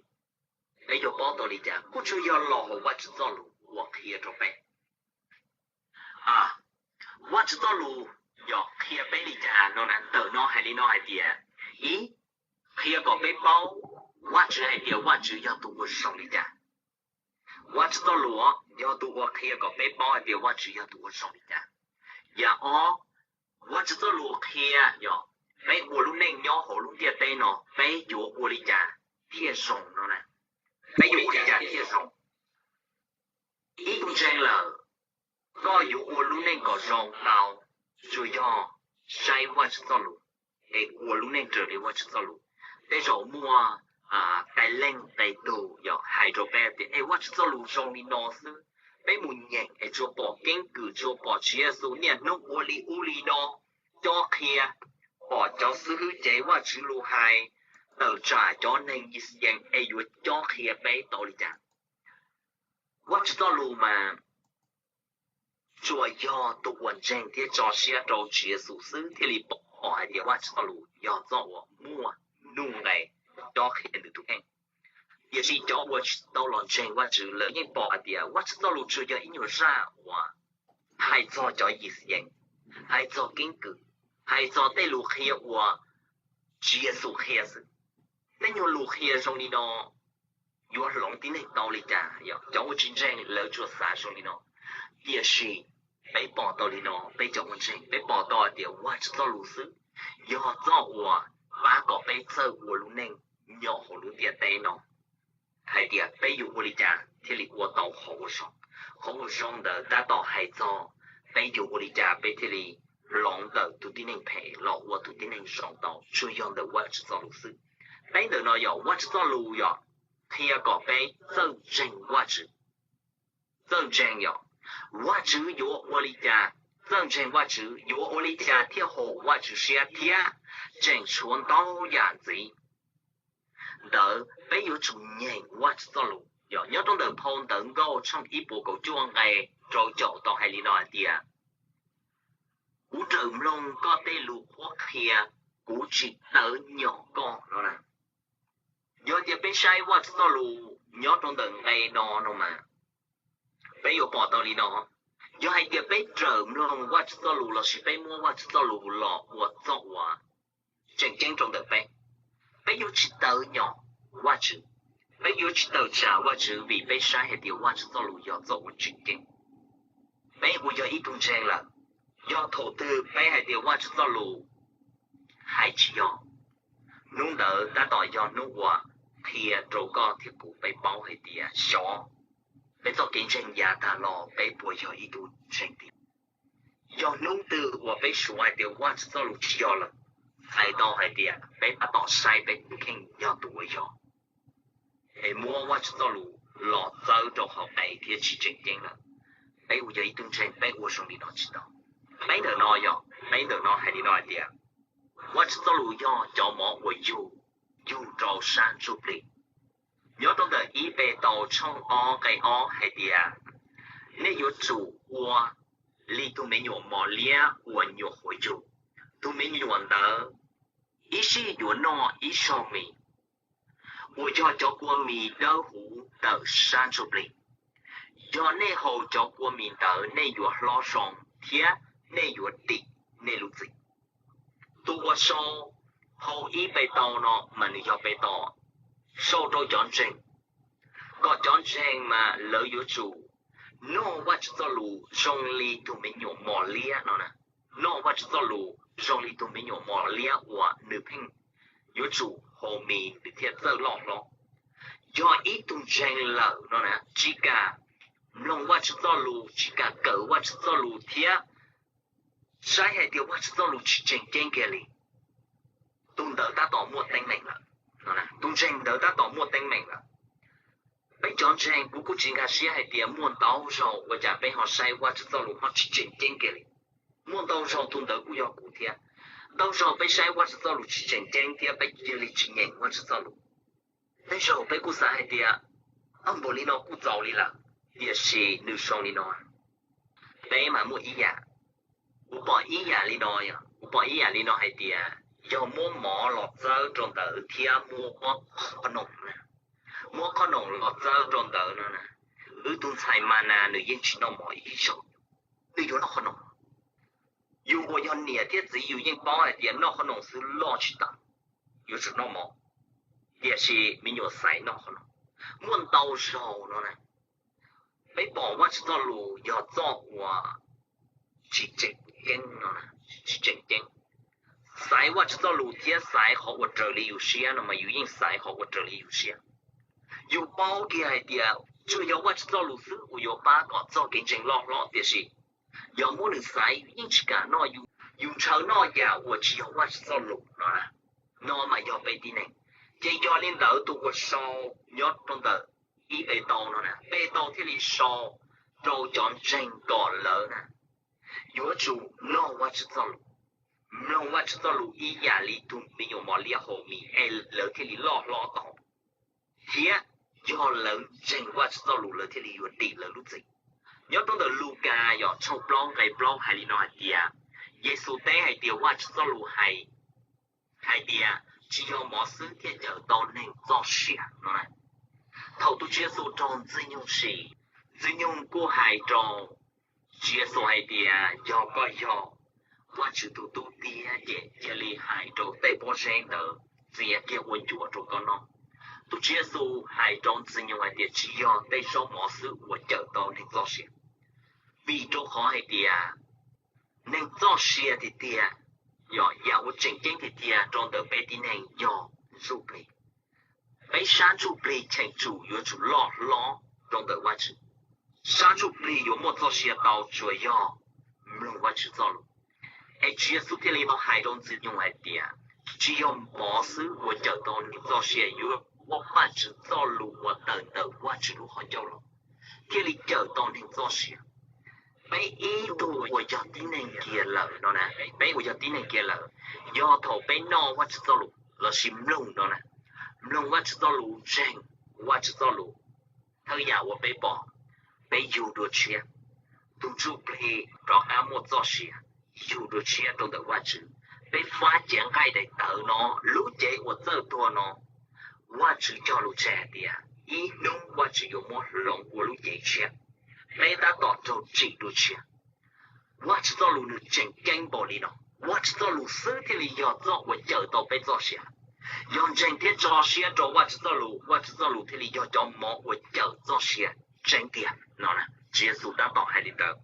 peb yuav paub tau li cas? Kuj tsuas yog los hauv Vajtswv txoj lus uas qhia rau peb. Vajtswv txoj lus yog qhia peb li cas no na? Ntawm no hais li no hais tias, ib, qhia kom peb paub Vajtswv hais tias Vajtswv yog tus uas zoo li cas. Vajtswv txoj lus yog tus uas qhia kom peb paub hais tias Vajtswv yog tus uas zoo li cas. Yam ob, Vajtswv txoj lus qhia yog peb ua lub neej nyob hauv lub ntiaj teb no peb yuav ua li cas thiaj zoo no na. Peb yuav ua li cas thiaj zoo? Ib tug ntseeg lawm, koj yuav ua lub neej kom zoo tau, tsuas yog saib Vajtswv txoj lus es ua lub neej raws li Vajtswv txoj lus. Tej zaum muaj qee leej qee tus yog hais rau peb tias, es Vajtswv txoj lus zoo li no xwb, peb mus nyeem es tsuas pom keeb kwm, tsuas pom Tswv Yexus niaj hnub ua li ub li no, cob qhia, pom cov xib hwb cev Vajtswv lus hais tawm tsam cov neeg Yixayees es yuav cob qhia peb tau li cas? Vajtswv txoj lus mas tsuas yog tus uas ntseeg thiab tso siab rau Tswv Yexus xwb thiaj li pom hais tias Vajtswv txoj lus yog txoj uas muaj nuj nqes cob qhia nws tus kheej. Tiam sis cov uas tsis tau los ntseeg Vajtswv, lawv yeej pom hais tias Vajtswv txoj lus tsuas yog ib nyuag zaj uas hais txog cov Yixayees, hais txog keeb kwm, hais txog tej lus qhia uas Tswv Yexus qhia xwb. Tej nyuag lus qhia zoo li no yuav hloov tib neeg tau li cas? Cov uas tsis ntseeg lawv tsuas xav zoo li no. Tiam sis peb pom tau li no, peb cov uas ntseeg peb pom tau hais tias Vajtswv txoj lus xwb yog txoj uas pab kom peb txawj ua lub neej nyob hauv lub ntiaj teb no, hais tias peb yuav ua li cas thiaj li ua tau qhov uas zoo. Qhov uas zoo ntawd tab tom hais txog peb yuav ua li cas peb thiaj li hloov ntawm tus tib neeg phem los ua tus tib neeg zoo tau, tsuas yog ntawm Vajtswv txoj lus xwb. Peb ntawm no yog Vajtswv txoj lus yog qhia kom peb txawj ntseeg Vajtswv. Txawj ntseeg yog Vajtswv yuav ua li cas, txawj ntseeg Vajtswv yuav ua li cas thiaj haum Vajtswv siab thiab tseem tshuav ntau yam ntxiv. Ntawd peb yuav tsum nyeem Vajtswv txoj lus. Yog nyob rau ntawm phau Ntawv Nkauj tshooj ib puas kaum cuaj nqe rau caum tau hais li no hais tias, kuv rawm mloog koj tej lus qhuab qhia, kuv tsis tawv nyom koj no na. Yog tias peb saib Vajtswv txoj lus nyob rau ntawm nqe no no mas, peb yuav pom tau li no. Yog hais tias peb rawm mloog Vajtswv txoj lus lossis peb muab Vajtswv txoj lus los ua txoj uas tseem ceeb rau ntawm peb, peb yuav tsis tawv nyom Vajtswv, peb yuav tsis tawm tsam Vajtswv vim peb saib hais tias Vajtswv txoj lus yog txoj uas tseem ceeb. Peb uas yog ib tug ntseeg lawm, yog thaum twg peb hais tias Vajtswv txoj lus hais tsis yog, hnub ntawd tab tom yog hnub uas qhia rau koj thiab kuv peb paub hais tias xyov peb txoj kev ntseeg yav tag los peb puas yog ib tug ntseeg tiag. Yog hnub twg uas peb suav hais tias Vajtswv txoj lus tsis yog lawm, txhais tau hais tias peb tab tom saib peb tus kheej yog tus uas yog, es muab Vajtswv txoj lus los txawb rau hauv qes thiab tsis tseem ceeb lawm. Peb uas yog ib tug ntseeg peb ua zoo li no tsis tau. Peb ntawm no yog, peb ntawm no hais li no hais tias, Vajtswv txoj lus yog cov mov uas yug, yug rau sab ntsuj plig. Nyob rau ntawm ib Petus tshooj ob nqe ob hais tias, nej yuav tsum ua li tus me nyuam mos liab uas nyuam qhuav yug. Tus me nyuam ntawd ib sij yuav noj ib zaug mis, uas yog cov kua mis dawb huv ntawm sab ntsuj plig. Yog nej haus cov kua mis ntawd nej yuav hlob zoo thiab nej yuav dim nej lub txim. Tus uas sau hauv ib Petus no mas nws yog Petus sau rau cov ntseeg, kom cov ntseeg mas lawv yuav tsum noj Vajtswv txoj lus zoo li tus me nyuam mos liab no na. Noj Vajtswv txoj lus zoo li tus me nyuam mos liab uas nws pheej yuav tsum haus mis nws thiaj txawj loj hlob. Yog ib tug ntseeg lawm no na, tsis kam mloog Vajtswv txoj lus, tsis kam kawm Vajtswv txoj lus thiab saib hais tias Vajtswv txoj lus tsis tseem ceeb kiag li, tus ntawd tab tom muaj teeb meem lawm. Tus ntseeg ntawd tab tom muaj teeb meem lawm. Peb cov ntseeg, kuv kuj tsis nkag siab hais tias muaj ntau zaus ua cas peb ho saib Vajtswv txoj lus ho tsis tseem ceeb kiag li. Muaj ntau zaus tus ntawd kuj yog kuv thiab. Ntau zaus peb saib Vajtswv txoj lus tsis tseem ceeb thiab peb cia li tsis nyeem Vajtswv txoj lus. Tej zaum peb kuj xav hais tias, npaum li no kuj txaus li lawm, tiam sis nws zoo li no, peb mas muaj ib yam. Kuv pom ib yam li no, kuv pom ib yam li no hais tias yog muab mov los txawb rau ntawd thiab muab qhov noom, muab qhov noom los txawb rau ntawd no na, wb tus ntxhais mas na nws yeej tsis noj mov ib zaug, nws yuav noj qhov noom. Yus uas yog niam thiab txiv yus yeej paub hais tias noj qhov noom xwb loj tsis tau, yuav tsum noj mov, tiam sis me nyuam xaiv noj qhov noom. Muaj ntau zaus no na, peb pom Vajtswv txoj lus yog txoj uas tsis tseem ceeb no, tsis tseem ceeb. Xaiv Vajtswv txoj lus thiab xaiv qhov uas raws li yus siab no mas yus yeej xaiv qhov uas raws li yus siab. Yus paub kiag hais tias tsuas yog Vajtswv txoj lus xwb uas yuav pab kom txoj kev ntseeg loj hlob, tiam sis yog muab nws xaiv yus yeej tsis kam noj, yus ntshaw noj yam uas tsis yog Vajtswv txoj lus no. No mas yog peb tib neeg. Ces yog li ntawd tus uas sau nyob rau ntawm ib Petus no na, Petus thiaj li sau rau cov ntseeg kom lawv na yuav tsum noj Vajtswv txoj lus, mloog Vajtswv txoj lus ib yam li tus me nyuam mos liab haus mis es lawv thiaj li loj hlob tau, thiab yog lawv ntseeg Vajtswv txoj lus lawv thiaj li yuav dim lawv lub txim. Nyob rau ntawm Lukas yog tshooj plaub nqe plaub hais li no hais tias, Yexus teb hais tias Vajtswv txoj lus hais hais tias tsis yog mov xwb thiaj cawm tau neeg txoj sia no. Thaum tus Tswv Yexus raug Ntxwg Nyoog sim, Ntxwg Nyoog kuj hais rau Tswv Yexus hais tias, yog koj yog Vajtswv tus tub tiag ces cia li hais rau tej pob zeb ntawd txiav kiag ua ncuav rau koj noj. Tus Tswv Yexus hais rau Ntxwg Nyoog hais tias tsis yog tej zaub mov xwb uas cawm tau neeg txoj sia, vim rau qhov hais tias neeg txoj sia tiag tiag, yog yam uas tseem ceeb tiag tiag rau ntawm peb tib neeg yog ntsuj plig. Peb sab ntsuj plig cheem tsum yuav tsum loj hlob rau ntawm Vajtswv. Sab ntsuj plig yuav muaj txoj sia tau tsuas yog mloog Vajtswv txoj lus. Es Tswv Yexus thiaj li tau hais rau Ntxwg Nyoog hais tias, tsis yog mov xwb uas cawm tau neeg txoj sia, yuav muaj Vajtswv txoj lus uas tawm ntawm Vajtswv lub qhov ncauj los thiaj li cawm tau neeg txoj sia. Peb ib tug uas yog tib neeg kiag lawm no na, peb uas yog tib neeg kiag lawm, yog thaum peb noj Vajtswv txoj lus lossis mloog no na, mloog Vajtswv txoj lus, ntseeg Vajtswv txoj lus, thawj yam uas peb pom, peb yug dua tshiab. Tus ntsuj plig rov qab muaj txoj sia, yug dua tshiab rau ntawm Vajtswv. Peb fab cev nqaij daim tawv no, lub cev uas txawj tuag no, Vajtswv cog lus tseg hais tias ib hnub Vajtswv yuav muab hloov ua lub cev tshiab. Peb tab tom raug tsim dua tshiab. Vajtswv txoj lus nws tseem ceeb npaum li no. Vajtswv txoj lus xwb thiaj li yog txoj uas cawm tau peb txoj sia. Yog ntseeg thiab tso siab rau Vajtswv txoj lus, Vajtswv txoj lus thiaj li yog cov mov uas cawm txoj sia tseeb tiag no. Tswv Yexus tab tom hais li ntawd.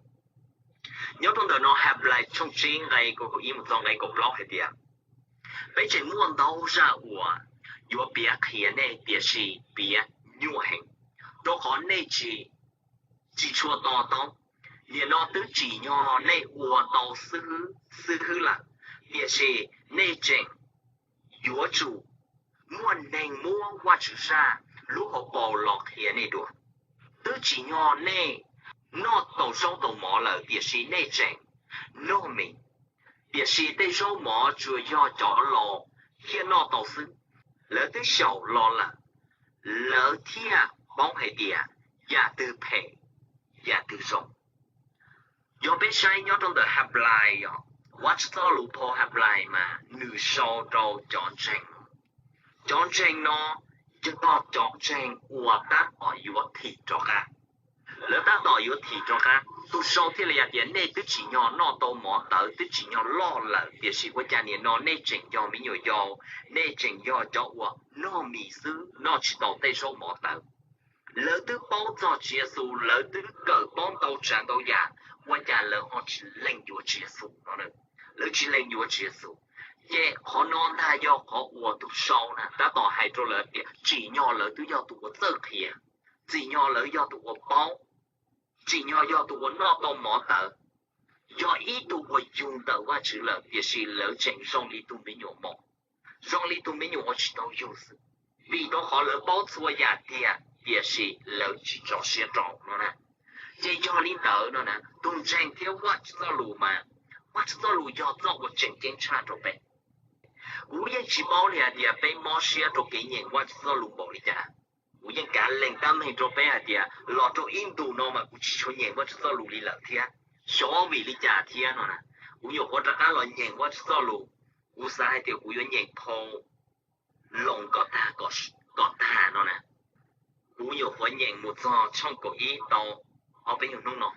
Nyob rau ntawm no Haplais tshooj tsib nqe kaum ib mus txog nqe kaum plaub hais tias, peb tseem muaj ntau zaj uas yuav piav qhia nej, tiam sis piav nyuaj heev, rau qhov nej tsis tsis tshua to taub. Nim no twb tsim nyog nej ua tau xib hwb lawm, tiam sis nej tseem yuav tsum muaj neeg muab Vajtswv zaj lub hauv paus los qhia nej dua. Twb tsim nyog nej noj tau zaub tau mov lawm, tiam sis nej tseem noj mis, tiam sis tej zaub mov tsuas yog cov laus thiaj noj tau xwb. Lawv twb xyaum los lawm, lawv thiaj paub hais tias yam twg phem, yam twg zoo. Yog peb saib nyob rau ntawm Haplais, yog Vajtswv txoj lus phau Haplais mas nws sau rau cov ntseeg. Cov ntseeg no yog cov ntseeg uas tab tom yuav thim rov qab. Lawv tab tom yuav thim rov qab, tus sau thiaj li hais tias nej twb tsim nyog noj tau mov tawv, twb tsim nyog loj lawm, tiam sis ua cas nim no nej tseem yog me nyuam yaus, nej tseem yog cov uas noj mis xwb, noj tsis tau tej zaub mov tawv. Lawv twb paub txog Tswv Yexus, lawv twb kawm paub ntau tsav ntau yam, ua cas lawv ho tsis lees yuav Tswv Yexus no? Lawv tsis lees yuav Tswv Yexus. Ces qhov no ntag yog qhov uas tus sau na tab tom hais rau lawv tias tsim nyog lawv twb yog tus uas txawj qhia, tsim nyog lawv yog tus uas paub, tsim nyog yog tus uas noj tau mov tawv, yog ib tug uas yug ntawm Vajtswv lawm, tiam sis lawv tseem zoo li tus me nyuam mos, zoo li tus me nyuam uas tsis tau yug xwb. Vim rau qhov lawv paub txhua yam tiag, tiam sis lawv tsis tso siab rau no na. Ces yog li ntawd no na, tus ntseeg thiab Vajtswv txoj lus mas, Vajtswv txoj lus yog txoj uas tseem ceeb tshaj rau peb. Kuv yeej tsis paub li hais tias peb mob siab rau kev nyeem Vajtswv txoj lus npaum li cas. Kuv yeej kav lees tab meeg rau peb hais tias los rau ib ntus no mas kuv tsis tshua nyeem Vajtswv txoj lus li lawm thiab. Xyov vim li cas thiab no na, kuv nyuam qhuav rov qab los nyeem Vajtswv txoj lus. Kuv xav hais tias kuv yuav nyeem phau Loos kom tag, kom tag no na. Kuv nyuam qhuav nyeem mus txog tshooj kaum ib tau ob peb nyuag hnub no,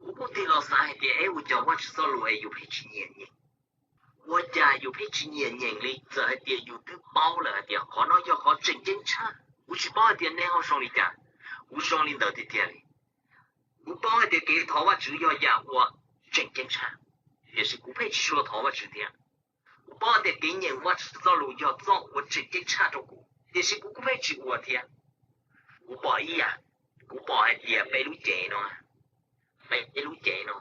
kuv kuj tig los xav hais tias es ua cas Vajtswv txoj lus es yus pheej tsis nyiam nyeem? Ua cas yus pheej tsis nyiam nyeem li? Txawm hais tias yus twb paub lawm hais tias qhov no yog qhov tseem ceeb tshaj, kuv tsis paub hais tias nej ho zoo li cas. Kuv zoo li ntawd tiag tiag li. Kuv paub hais tias kev thov Vajtswv yog yam uas tseem ceeb tshaj, tiam sis kuv pheej tsis tshua thov Vajtswv thiab. Kuv paub hais tias kev nyeem Vajtswv txoj lus yog txoj uas tseem ceeb tshaj rau kuv, tiam sis kuv kuj pheej tsis ua thiab. Kuv pom ib yam, kuv pom hais tias peb lub cev no, peb lub cev no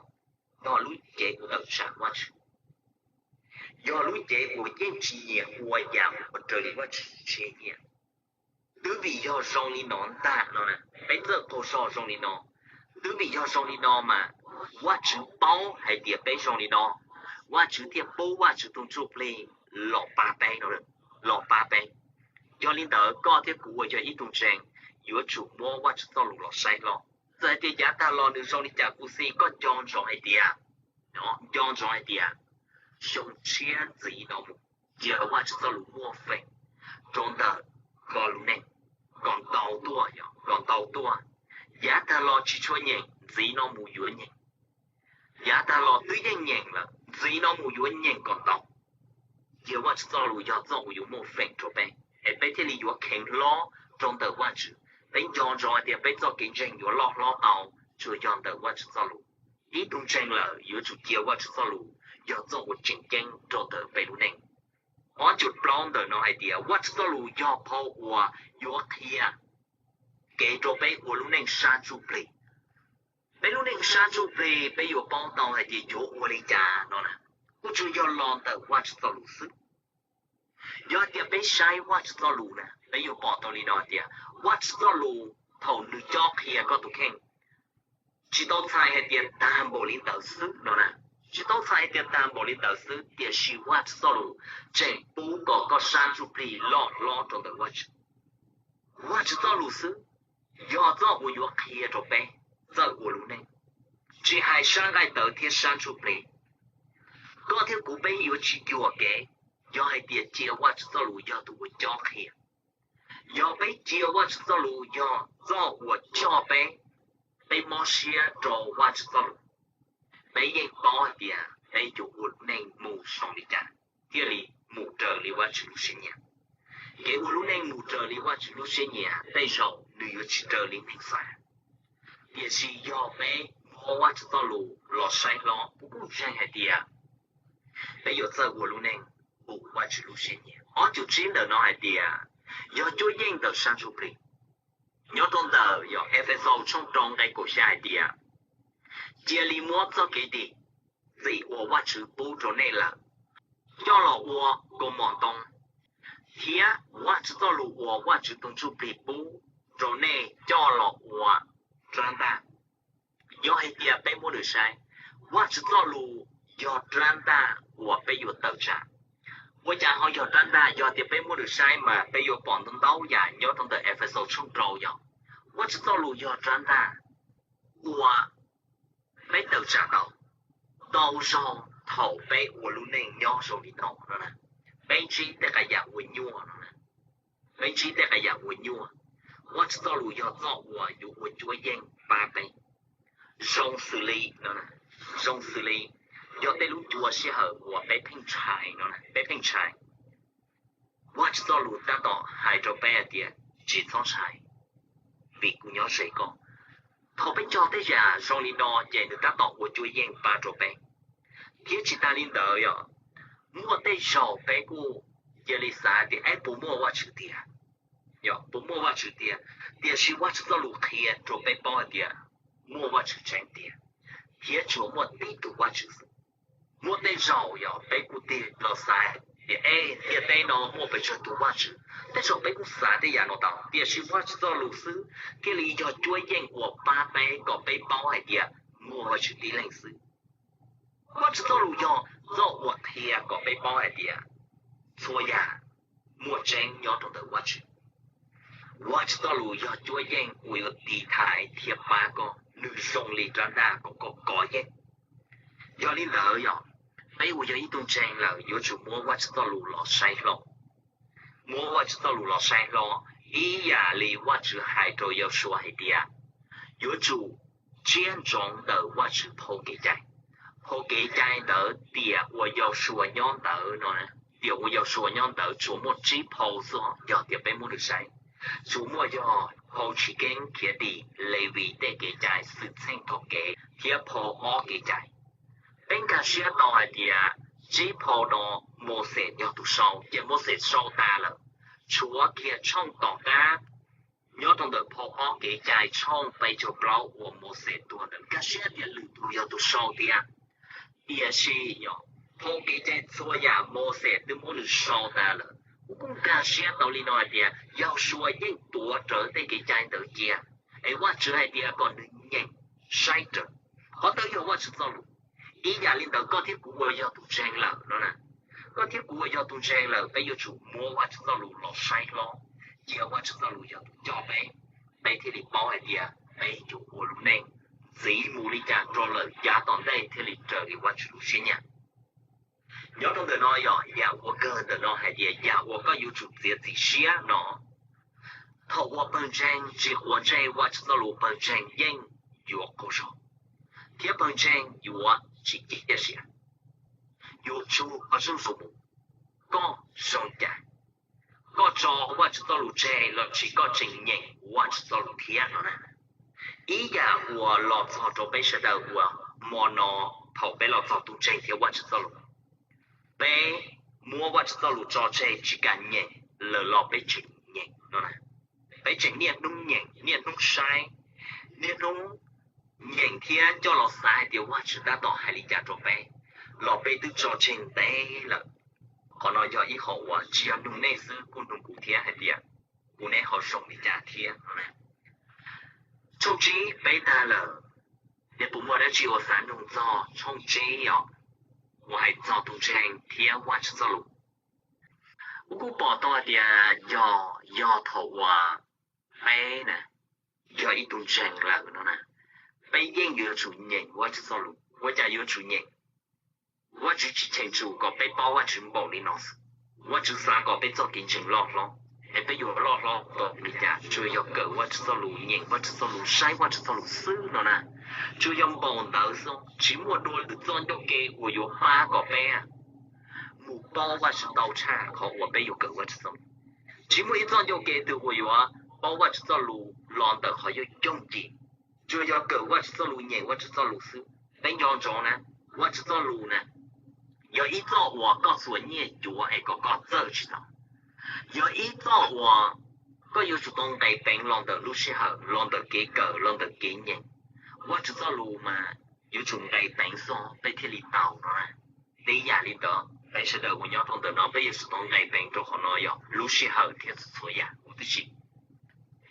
yog lub cev uas tawm tsam Vajtswv, yog lub cev uas yeej tsis nyiam ua yam uas raws li Vajtswv siab nyiam. Twb vim yog zoo li no ntag no na, peb txawj qaug zog zoo li no. Twb vim yog zoo li no mas Vajtswv paub hais tias peb zoo li no, Vajtswv thiaj pub Vajtswv tus Ntsuj Plig los pab peb no, los pab peb. Yog li ntawd koj thiab kuv uas yog ib tug ntseeg yuav tsum muab Vajtswv txoj lus los saib hlo. Txawm hais tias yav tag los nws zoo li cas kuj xij, koj nco ntsoov hais tias, nco ntsoov hais tias xyoo tshiab ntxiv no mus, cia Vajtswv txoj lus muaj feem rau ntawm koj lub neej kom ntau tuaj, kom ntau tuaj. Yav tag los tsis tshua nyeem, ntxiv no mus yuav nyeem. Yav tag los twb yeej nyeem lawm, ntxiv no mus yuav nyeem kom ntau. Cia Vajtswv txoj lus yog txoj uas yuav muaj feem rau peb, es peb thiaj li yuav kheev hlob rau ntawm Vajtswv. Peb nco ntsoov hais tias peb txoj kev ntseeg yuav loj hlob tau tsuas yog ntawm Vajtswv txoj lus. Ib tug ntseeg lawm yuav tsum cia Vajtswv txoj lus yog txoj uas tseem ceeb rau ntawm peb lub neej. Ob cum plaub ntawm no hais tias Vajtswv txoj lus yog phau uas yuav qhia kev rau peb ua lub neej sab ntsuj plig. Peb lub neej sab ntsuj plig peb yuav paub tau hais tias yuav ua li cas no na, kuj tsuas yog los ntawm Vajtswv txoj lus xwb. Yog hais tias peb saib Vajtswv txoj lus na, peb yuav pom tau li no hais tias Vajtswv txoj lus thaum nws cob qhia koj tus kheej, tsis tau txhais hais tias tag npaum li ntawd xwb no na. Tsis tau txhais hais tias tag npaum li ntawd xwb, tiam sis Vajtswv txoj lus tseem pub kom koj sab ntsuj plig loj hlob rau ntawm Vajtswv. Vajtswv txoj lus xwb yog txoj uas yuav qhia rau peb txawj ua lub neej, tsis hais sab nqaij tawv thiab sab ntsuj plig. Koj thiab kuv peb yuav tsis yuam kev yog hais tias cia Vajtswv txoj lus yog tus uas cob qhia. Yog peb cia Vajtswv txoj lus yog txoj uas coj peb, peb mob siab rau Vajtswv txoj lus, peb yeej paub hais tias peb yuav ua lub neej mus zoo li cas thiaj li mus raws li Vajtswv lub siab nyiam. Kev ua lub neej mus raws li Vajtswv lub siab nyiam tej zaum nws yuav tsis raws li neeg xav. Tiam sis yog peb muab Vajtswv txoj lus los saib hlob, kuv kuj ntseeg hais tias peb yuav txawj ua lub neej mus Vajtswv lub siab nyiam. Ob cum tsib ntawm no hais tias yog cuab yeej ntawm sab ntsuj plig. Nyob rau ntawm yog Efexus tshooj rau nqe kaum xya hais tias, cia li muab txoj kev dim txim uas Vajtswv pub rau nej lawm coj los ua kaus mom ntoo, thiab Vajtswv txoj lus uas Vajtswv tus Ntsuj Plig pub rau nej coj los ua rab ntaj. Yog hais tias peb muab nws saib, Vajtswv txoj lus yog rab ntaj uas peb yuav tawm tsam. Ua cas ho yog rab ntaj? Yog tias peb muab lus saib mas peb yuav pom ntau ntau yam nyob rau ntawm Efexus tshooj rau yog Vajtswv txoj lus yog rab ntaj uas peb tawm tsam tau ntau zaug thaum peb ua lub neej nyob zoo li no no na. Peb ntsib tej qhov yam uas nyuaj no na, peb ntsib tej qhov yam uas nyuaj, Vajtswv txoj lus yog txoj uas yuav ua cuab yeej pab peb. Zoo xws li no, zoo xws li yog tej lub ncua sij hawm uas peb pheej ntshai no, peb pheej ntshai, Vajtswv txoj lus tab tom hais rau peb hais tias tsis txhob ntshai, vim kuv nyob ze koj. Thaum peb nco tej yam zoo li no ces nws tab tom ua cuab yeej pab rau peb. Thiab tsis tas li ntawd yog muaj tej zaum peb kuj cia li xav tias es puas muaj Vajtswv tiag, yog puas muaj Vajtswv tiag. Tiam sis Vajtswv txoj lus qhia rau peb paub hais tias muaj Vajtswv tseeb tiag, thiab tsuas muaj tib tug Vajtswv xwb. Muaj tej zaum yog peb kuj tig los xav tias es ntiaj teb no muaj pes tsawg tus Vajtswv, tej zaum peb kuj xav tej yam no tau, tiam sis Vajtswv txoj lus xwb thiaj li yog cuab yeej uas pab peb kom peb paub hais tias muaj Vajtswv tib leeg xwb. Vajtswv txoj lus yog txoj uas qhia kom peb paub hais tias txhua yam muaj tseeb nyob rau ntawm Vajtswv. Vajtswv txoj lus yog cuab yeej uas yuav tiv thaiv thiab pab koj, nws zoo li rab ntaj kom koj kov yeej. Yog li ntawd yog peb uas yog ib tug ntseeg lawm yuav tsum muab Vajtswv txoj lus los saib hlo, muab Vajtswv txoj lus los saib hlo, ib yam li Vajtswv hais rau Yausuas hais tias yuav tsum tsiab ntsoov ntawm Vajtswv phau kev cai. Phau kev cai ntawd tiam uas Yausuas nyob ntawd no, tiam uas Yausuas nyob ntawd tsuas muaj tsib phau xwb, yog tias peb muab lus saib, tsuas muaj yog phau Tshwv Keeb, Khiav Dim, Levis tej kev cai, Xwmtxheej Tog Kev thiab phau Ob Kev cai. Peb nkag siab tau hais tias tsib phau no Mauxes yog tus sau, ces Mauxes sau tas lawm, tshuav kiag tshooj tom qab nyob rau ntawm phau Ob Kev cai tshooj peb caug plaub uas Mauxes tuag ntawd, nkag siab tias lwm tus yog tus sau thiab. Tiam sis yog phau kev cai txhua yam Mauxes twb muab nws sau tas lawm, kuv kuj nkag siab tau li no hais tias Yausuas yeej tuav rawv tej kev cai ntawd cia, es Vajtswv hais tias kom nws nyeem saib raws. Qhov ntawd yog Vajtswv txoj lus. Ib yam li ntawd koj thiab kuv uas yog tus ntseeg lawm no na, koj thiab kuv uas yog tus ntseeg lawm peb yuav tsum muab Vajtswv txoj lus los saib hlob, cia Vajtswv txoj lus yog tus coj peb, peb thiaj li paub hais tias peb yuav ua lub neej ntxiv mus li cas rau lawm yav tom ntej thiaj li raws li Vajtswv lub siab nyiam. Nyob rau ntawm no yog yam uas kawg ntawm no hais tias yam uas koj yuav tsum txiav txim siab no. Thaum uas pawg ntseeg tsis quav ntsej Vajtswv txoj lus, pawg ntseeg yeej yuav qaug zog, thiab pawg ntseeg yuav tsis ciaj sia, yuav tsuj koj zeej zus mus. Koj zoo cas? Koj tso Vajtswv txoj lus tseg los sis koj tseem nyeem Vajtswv txoj lus thiab no na? Ib yam uas los txog rau peb sawv daws uas hmo no, thaum peb los txog tus ntseeg thiab Vajtswv txoj lus, peb muab Vajtswv txoj lus tso tseg tsis kam nyeem lawm los peb tseem nyeem no na. Peb tseem niaj hnub nyeem, niaj hnub saib, niaj hnub nyeem thiab coj los xav hais tias Vajtswv tab tom hais li cas rau peb, los peb twb tso tseg ntev lawm. Qhov no yog ib qho uas tsis yog nug nej xwb, kuj nug kuv thiab hais tias kuv, neb ho zoo li cas thiab no na. Tshooj tsib peb tag lawm, nej puas muaj dab tsi uas xav nug txog tshooj tsib os, uas hais txog tus ntseeg thiab Vajtswv txoj lus? Kuv kuj pom tau hais tias yog, yog thaum uas peb na yog ib tug ntseeg lawm no na, peb yeej yuav tsum nyeem Vajtswv txoj lus. Ua cas yuav tsum nyeem? Vajtswv tsis cheem tsum kom peb paub Vajtswv npaum li no xwb. Vajtswv xav kom peb txoj kev ntseeg loj hlob, es peb yuav loj hlob tau li cas? Tsuas yog kawm Vajtswv txoj lus, nyeem Vajtswv txoj lus, saib Vajtswv txoj lus xwb no na. Tsuas yog npaum ntawd xwb, tsis muaj dua lwm txoj ncauj ke uas yuav pab kom peb mus paub Vajtswv tau tshaj qhov uas peb yuav kawm Vajtswv txoj lus. Tsis muaj ib txoj ncauj ke twg uas yuav paub Vajtswv txoj lus los ntawm qhov yooj yooj yim. Tsuas yog kawm Vajtswv txoj lus, nyeem Vajtswv txoj lus xwb. Peb nco ntsoov na, Vajtswv txoj lus na, yog ib txoj uas koj txhuam nyiaj yuav es kom koj txawj tsis tau. Yog ib txoj uas koj yuav tsum tau nqis peev los ntawm lub sij hawm, los ntawm kev kawm, los ntawm kev nyeem. Vajtswv txoj lus mas yuav tsum nqis peev xwb peb thiaj li tau no na. Ib yam li ntawd peb sawv daws uas nyob rau ntawm no peb yuav tsum tau nqis peev rau qhov no yog lub sij hawm thiab txhua yam huv tib si.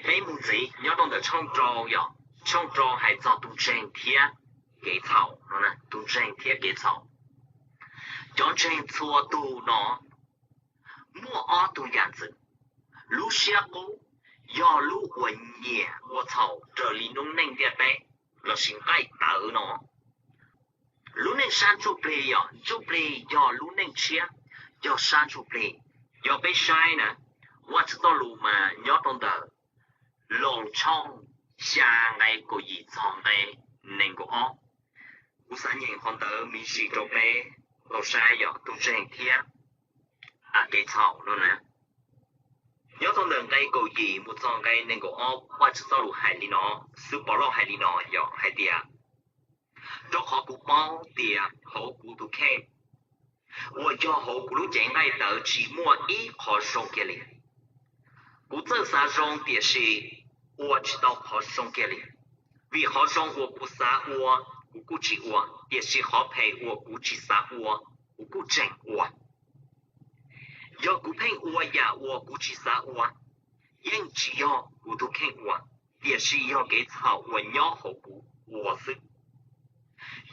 Peb mus ntxiv nyob rau ntawm tshooj rau, yog tshooj rau hais txog tus ntseeg thiab kev txhaum no na, tus ntseeg thiab kev txhaum. Cov ntseeg txhua tus no Muaj ob tug yam ntxwv. Lub siab qub yog lub uas nyiam ua txhaum raws li noob neej ntiaj teb lossis nqaij tawv no. Lub neej sab ntsuj plig yog, ntsuj plig yog lub neej tshiab, yog sab ntsuj plig. Yog peb saib na, Vajtswv txoj lus mas nyob rau ntawm Loos tshooj xya nqe kaum yim txog nqe nees nkaum ob. Kuv xav nyeem qhov ntawd me ntsis rau peb tau saib yog tus ntseeg thiab kev txhaum no na. Nyob rau ntawm nqe kaum yim mus txog nqe nees nkaum ob, Vajtswv txoj lus hais li no, xwb Pov Lauj hais li no yog hais tias, rau qhov kuv paub tias hauv kuv tus kheej uas yog hauv kuv lub cev nqaij tawv tsis muaj ib qho zoo kiag li. Kuv txawj xav zoo tiam sis ua tsis tau qhov zoo kiag li. Vim qhov zoo uas kuv xav ua, kuv kuj tsis ua, tiam sis qhov phem uas kuv tsis xav ua, kuv kuj tseem ua. Yog kuv pheej ua yam uas kuv tsis xav ua, yeej tsis yog kuv tus kheej ua, tiam sis yog kev txhaum uas nyob hauv kuv ua xwb.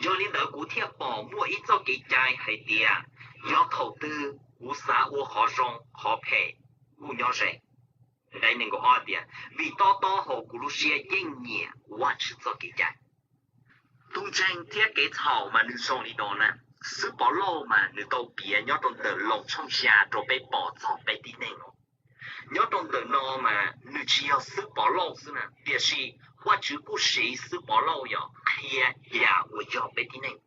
Yog li ntawd kuv thiaj pom muaj ib txoj kev cai hais tias, yog thaum twg kuv xav ua qhov zoo, qhov phem kuj nyob ze. Nqe nees nkaum ob tias, vim tob tob hauv kuv lub siab yeej nyiam Vajtswv txoj kev cai. Tus ntseeg thiab kev txhaum mas nws zoo li no na. Xwb Pov Lauj mas nws tau piav nyob rau ntawm Loos tshooj xya rau peb pom txog peb tib neeg no. Nyob rau ntawm no mas nws tsis yog xwb Pov Lauj xwb na, tiam sis Vajtswv kuj siv xwb Pov Lauj yog qhia yam uas yog peb tib neeg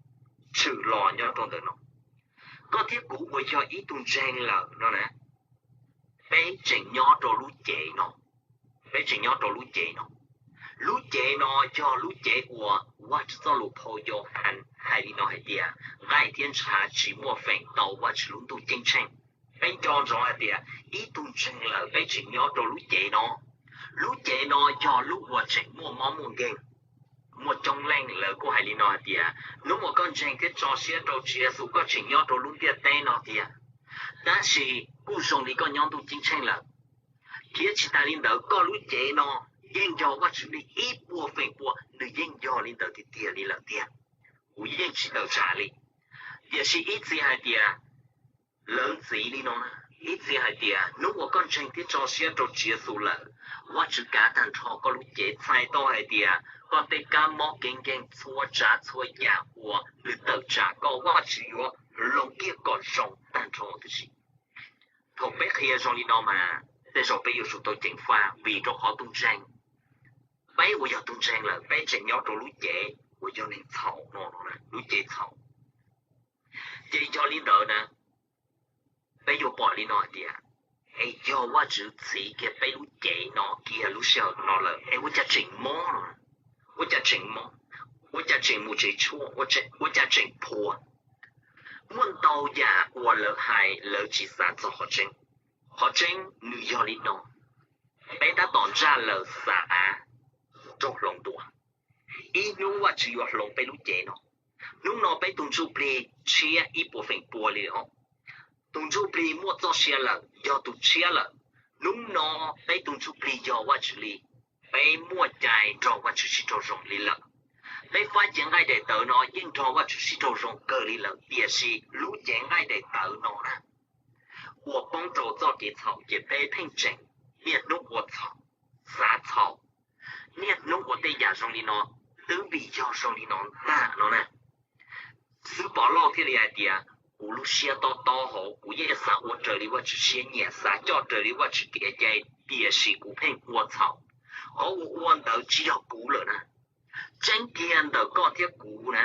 tshwm los nyob rau ntawm no. Koj thiab kuv uas yog ib tug ntseeg lawm no na, peb tseem nyob rau lub cev no, peb tseem nyob rau lub cev no. Lub cev no yog lub cev uas Vajtswv txoj lus phau Yauhas hais li no hais tias, nqaij thiab ntshav tsis muaj feem tau Vajtswv lub ntuj ceeb tsheej. Peb nco ntsoov hais tias ib tug ntseeg lawm peb tseem nyob rau lub cev no. Lub cev no yog lub uas tseem muaj mob muaj nkeeg. Muaj coob leej lawv kuj hais li no hais tias, hnub uas koj ntseeg thiab tso siab rau Tswv Yexus koj tseem nyob rau lub ntiaj teb no tiag, tab sis kuj zoo li koj nyob ntuj ceeb tsheej lawm. Thiab tsis tas li ntawd koj lub cev no yeej yog Vajtswv li ib puas feem pua, nws yeej yog li ntawd tiag tiag li lawm tiag. Kuv yeej tsis tawm tsam li. Tiam sis ib txhia hais tias, lawv ntxiv li no, ib txhia hais tias hnub uas koj ntseeg thiab tso siab rau Tswv Yexus lawm, Vajtswv kav tag nrho koj lub cev, txhais tau hais tias koj tej kab mob kev nkeeg txhua tsav txhua yam uas nws tawm tsam koj, Vajtswv yuav hloov kiag kom zoo tag nrho huv tib si. Thaum peb qhia zoo li no mas tej zaum peb yuav tsum tau ceev faj, vim rau qhov tus ntseeg, peb uas yog tus ntseeg lawm peb tseem nyob rau lub cev uas yog neeg txhaum no, lub cev txhaum. Ces yog li ntawd na, peb yuav pom li no hais tias, es yog Vajtswv txhiv kiag peb lub cev no kiag lub sij hawm no lawm es ua cas tseem mob no, ua cas tseem mob, ua cas tseem mus tsev tshuaj, ua cas tseem phuas. Muaj ntau yam uas lawv hais lawv tsis xav txog qhov tseeb. Qhov tseeb nws yog li no, peb tab tom ntsaj lawm xav av rau hloov dua. Ib hnub Vajtswv yuav hloov peb lub cev no. Hnub no peb tus ntsuj plig tshiab ib puas feem pua li os. Tus ntsuj plig muaj txoj sia lawm, yog tus tshiab lawm. Hnub no peb tus ntsuj plig yog Vajtswv li, peb muaj cai nrog Vajtswv sib raug zoo li lawm. Peb fab cev nqaij daim tawv no yeej nrog Vajtswv sib raug zoo kawg li lawm, tiam sis lub cev nqaij daim tawv no na, uas poob rau txoj kev txhaum ces peb pheej tseem niaj hnub ua txhaum, xav txhaum, niaj hnub ua tej yam zoo li no, twb vim yog zoo li no ntag no na. Xwb Pov Lauj thiaj li hais tias, kuv lub siab tob tob hauv, kuv yeej xav ua raws li Vajtswv siab nyiam, xav coj raws li Vajtswv kev cai, tiam sis kuv pheej ua txhaum. Qhov uas ua ntawd tsis yog kuv lawm na. Tseeb tiag ntawm koj thiab kuv na,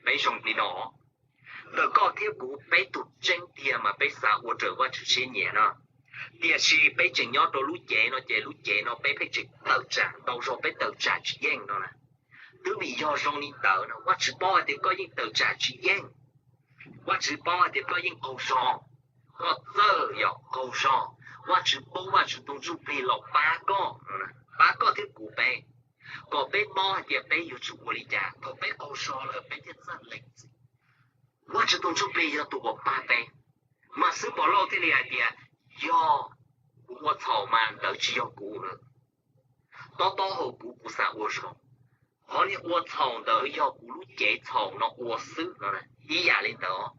peb zoo li no. Ntawm koj thiab kuv peb tus tseeb tiag mas peb xav ua raws Vajtswv siab nyiam no, tiam sis peb tseem nyob rau lub cev no ces lub cev no peb pheej tseem tawm tsam, ntau zaus peb tawm tsam tsis yeej no na. Twb vim yog zoo li ntawd no Vajtswv paub hais tias koj yeej tawm tsam tsis yeej. Vajtswv paub hais tias koj yeej qaug zog, koj txawj yog qaug zog. Vajtswv pub Vajtswv tus ntsuj plig los pab koj, pab koj thiab kuv peb, kom peb paub hais tias peb yuav tsum ua li cas thaum peb qaug zog lawm peb thiaj txawj lees txim. Vajtswv tus ntsuj plig yog tus uas pab peb. Mas xwb Pov Lauj thiaj li hais tias, yog kuv ua txhaum mas ntawd tsis yog kuv lawm. Tob tob hauv kuv, kuv xav ua zoo. Qhov niag ua txhaum ntawd yog kuv lub cev txhaum no ua xwb no. Ib yam li ntawd,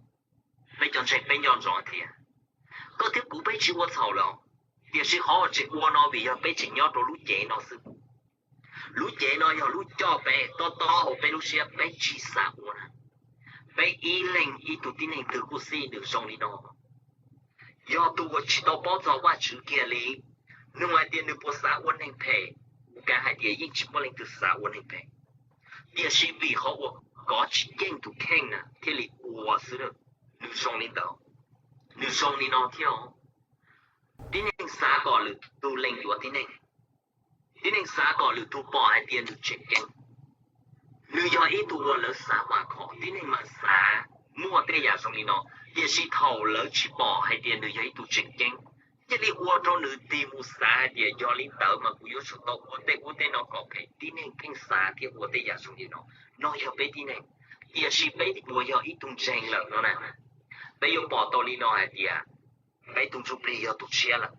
peb cov ntseeg peb nco ntsoov tias, koj thiab kuv peb tsis ua txhaum lawm, tiam sis qhov uas tseem ua no vim yog peb tseem nyob rau lub cev no xwb. Lub cev no yog lub coj peb, tob tob hauv peb lub siab, peb tsis xav ua na. Peb ib leeg ib tug tib neeg twg kuj xij nws zoo li no. Yog tus uas tsis tau paub txog Vajtswv kiag li, nug hais tias nws puas xav ua neeg phem, kuv kav hais tias yeej tsis muaj leej twg xav ua neeg phem. Tiam sis vim qhov uas kov tsis yeej tus kheej na thiaj li ua xwb. Nws zoo li ntawd, nws zoo li no thiab. Tib neeg xav kom lwm tus lees yuav tib neeg, tib neeg xav kom lwm tus pom hais tias nws tseem ceeb. Nws yog ib tug uas lawv xav vam khom, tib neeg mas xav muaj tej yam zoo li no, tiam sis thaum lawv tsis pom hais tias nws yog ib tug tseem ceeb, cia li ua rau nws tig mus xav hais tias yog li ntawd mas kuv yuav tsum tau ua tej ub tej no kom phem. Tib neeg pheej xav thiab ua tej yam zoo li no. No yog peb tib neeg, tiam sis peb puas yog ib tug ntseeg lawm no na? Peb yuav pom tau li no hais tias peb tus ntsuj plig yog tus tshiab lawm.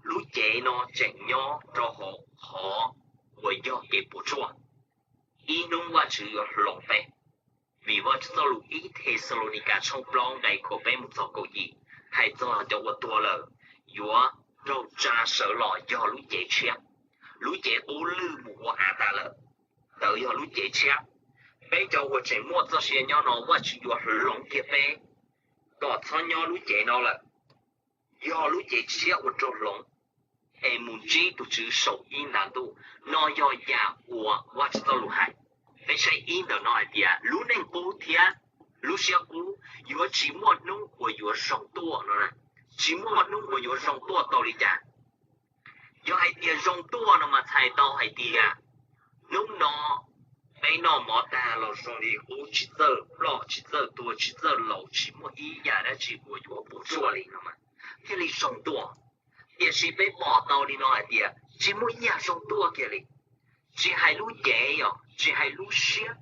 Lub cev no tseem nyob rau hauv qhov uas yog kev puas tsuaj. Ib hnub Vajtswv yuav hloov peb, vim Vajtswv txoj lus ib Thexalaunikam tshooj plaub nqe kaum peb mus txog kaum yim hais txog cov uas tuag lawm yuav raug tsa sawv los yog lub cev tshiab. Lub cev qub lwj mus ua av tas lawm, ntawd yog lub cev tshiab. Peb cov uas tseem muaj txoj sia nyob no Vajtswv yuav hloov kiag peb kom txhob nyob lub cev no lawm, yog lub cev tshiab uas raug hloov es mus ntsib tus Tswv saum ib nta ntuj. No yog yam uas Vajtswv txoj lus hais. Peb saib ib ntawm no hais tias lub neej qub thiab lub siab qub yuav tsis muaj hnub uas yuav zoo tuaj no. Tsis muaj hnub uas yuav zoo tuaj tau li cas? Yog hais tias zoo tuaj no mas txhais tau hais tias hnub no peb noj mov tag los zoo li qub, tsis txawj ploj tsis txawj tuag tsis txawj laus, tsis muaj ib yam dab tsi uas yuav puas tsuaj li no mas thiaj li zoo tuaj. Tiam sis peb pom tau li no hais tias tsis muaj ib yam zoo tuaj kiag li. Tsis hais lub cev os, tsis hais lub siab,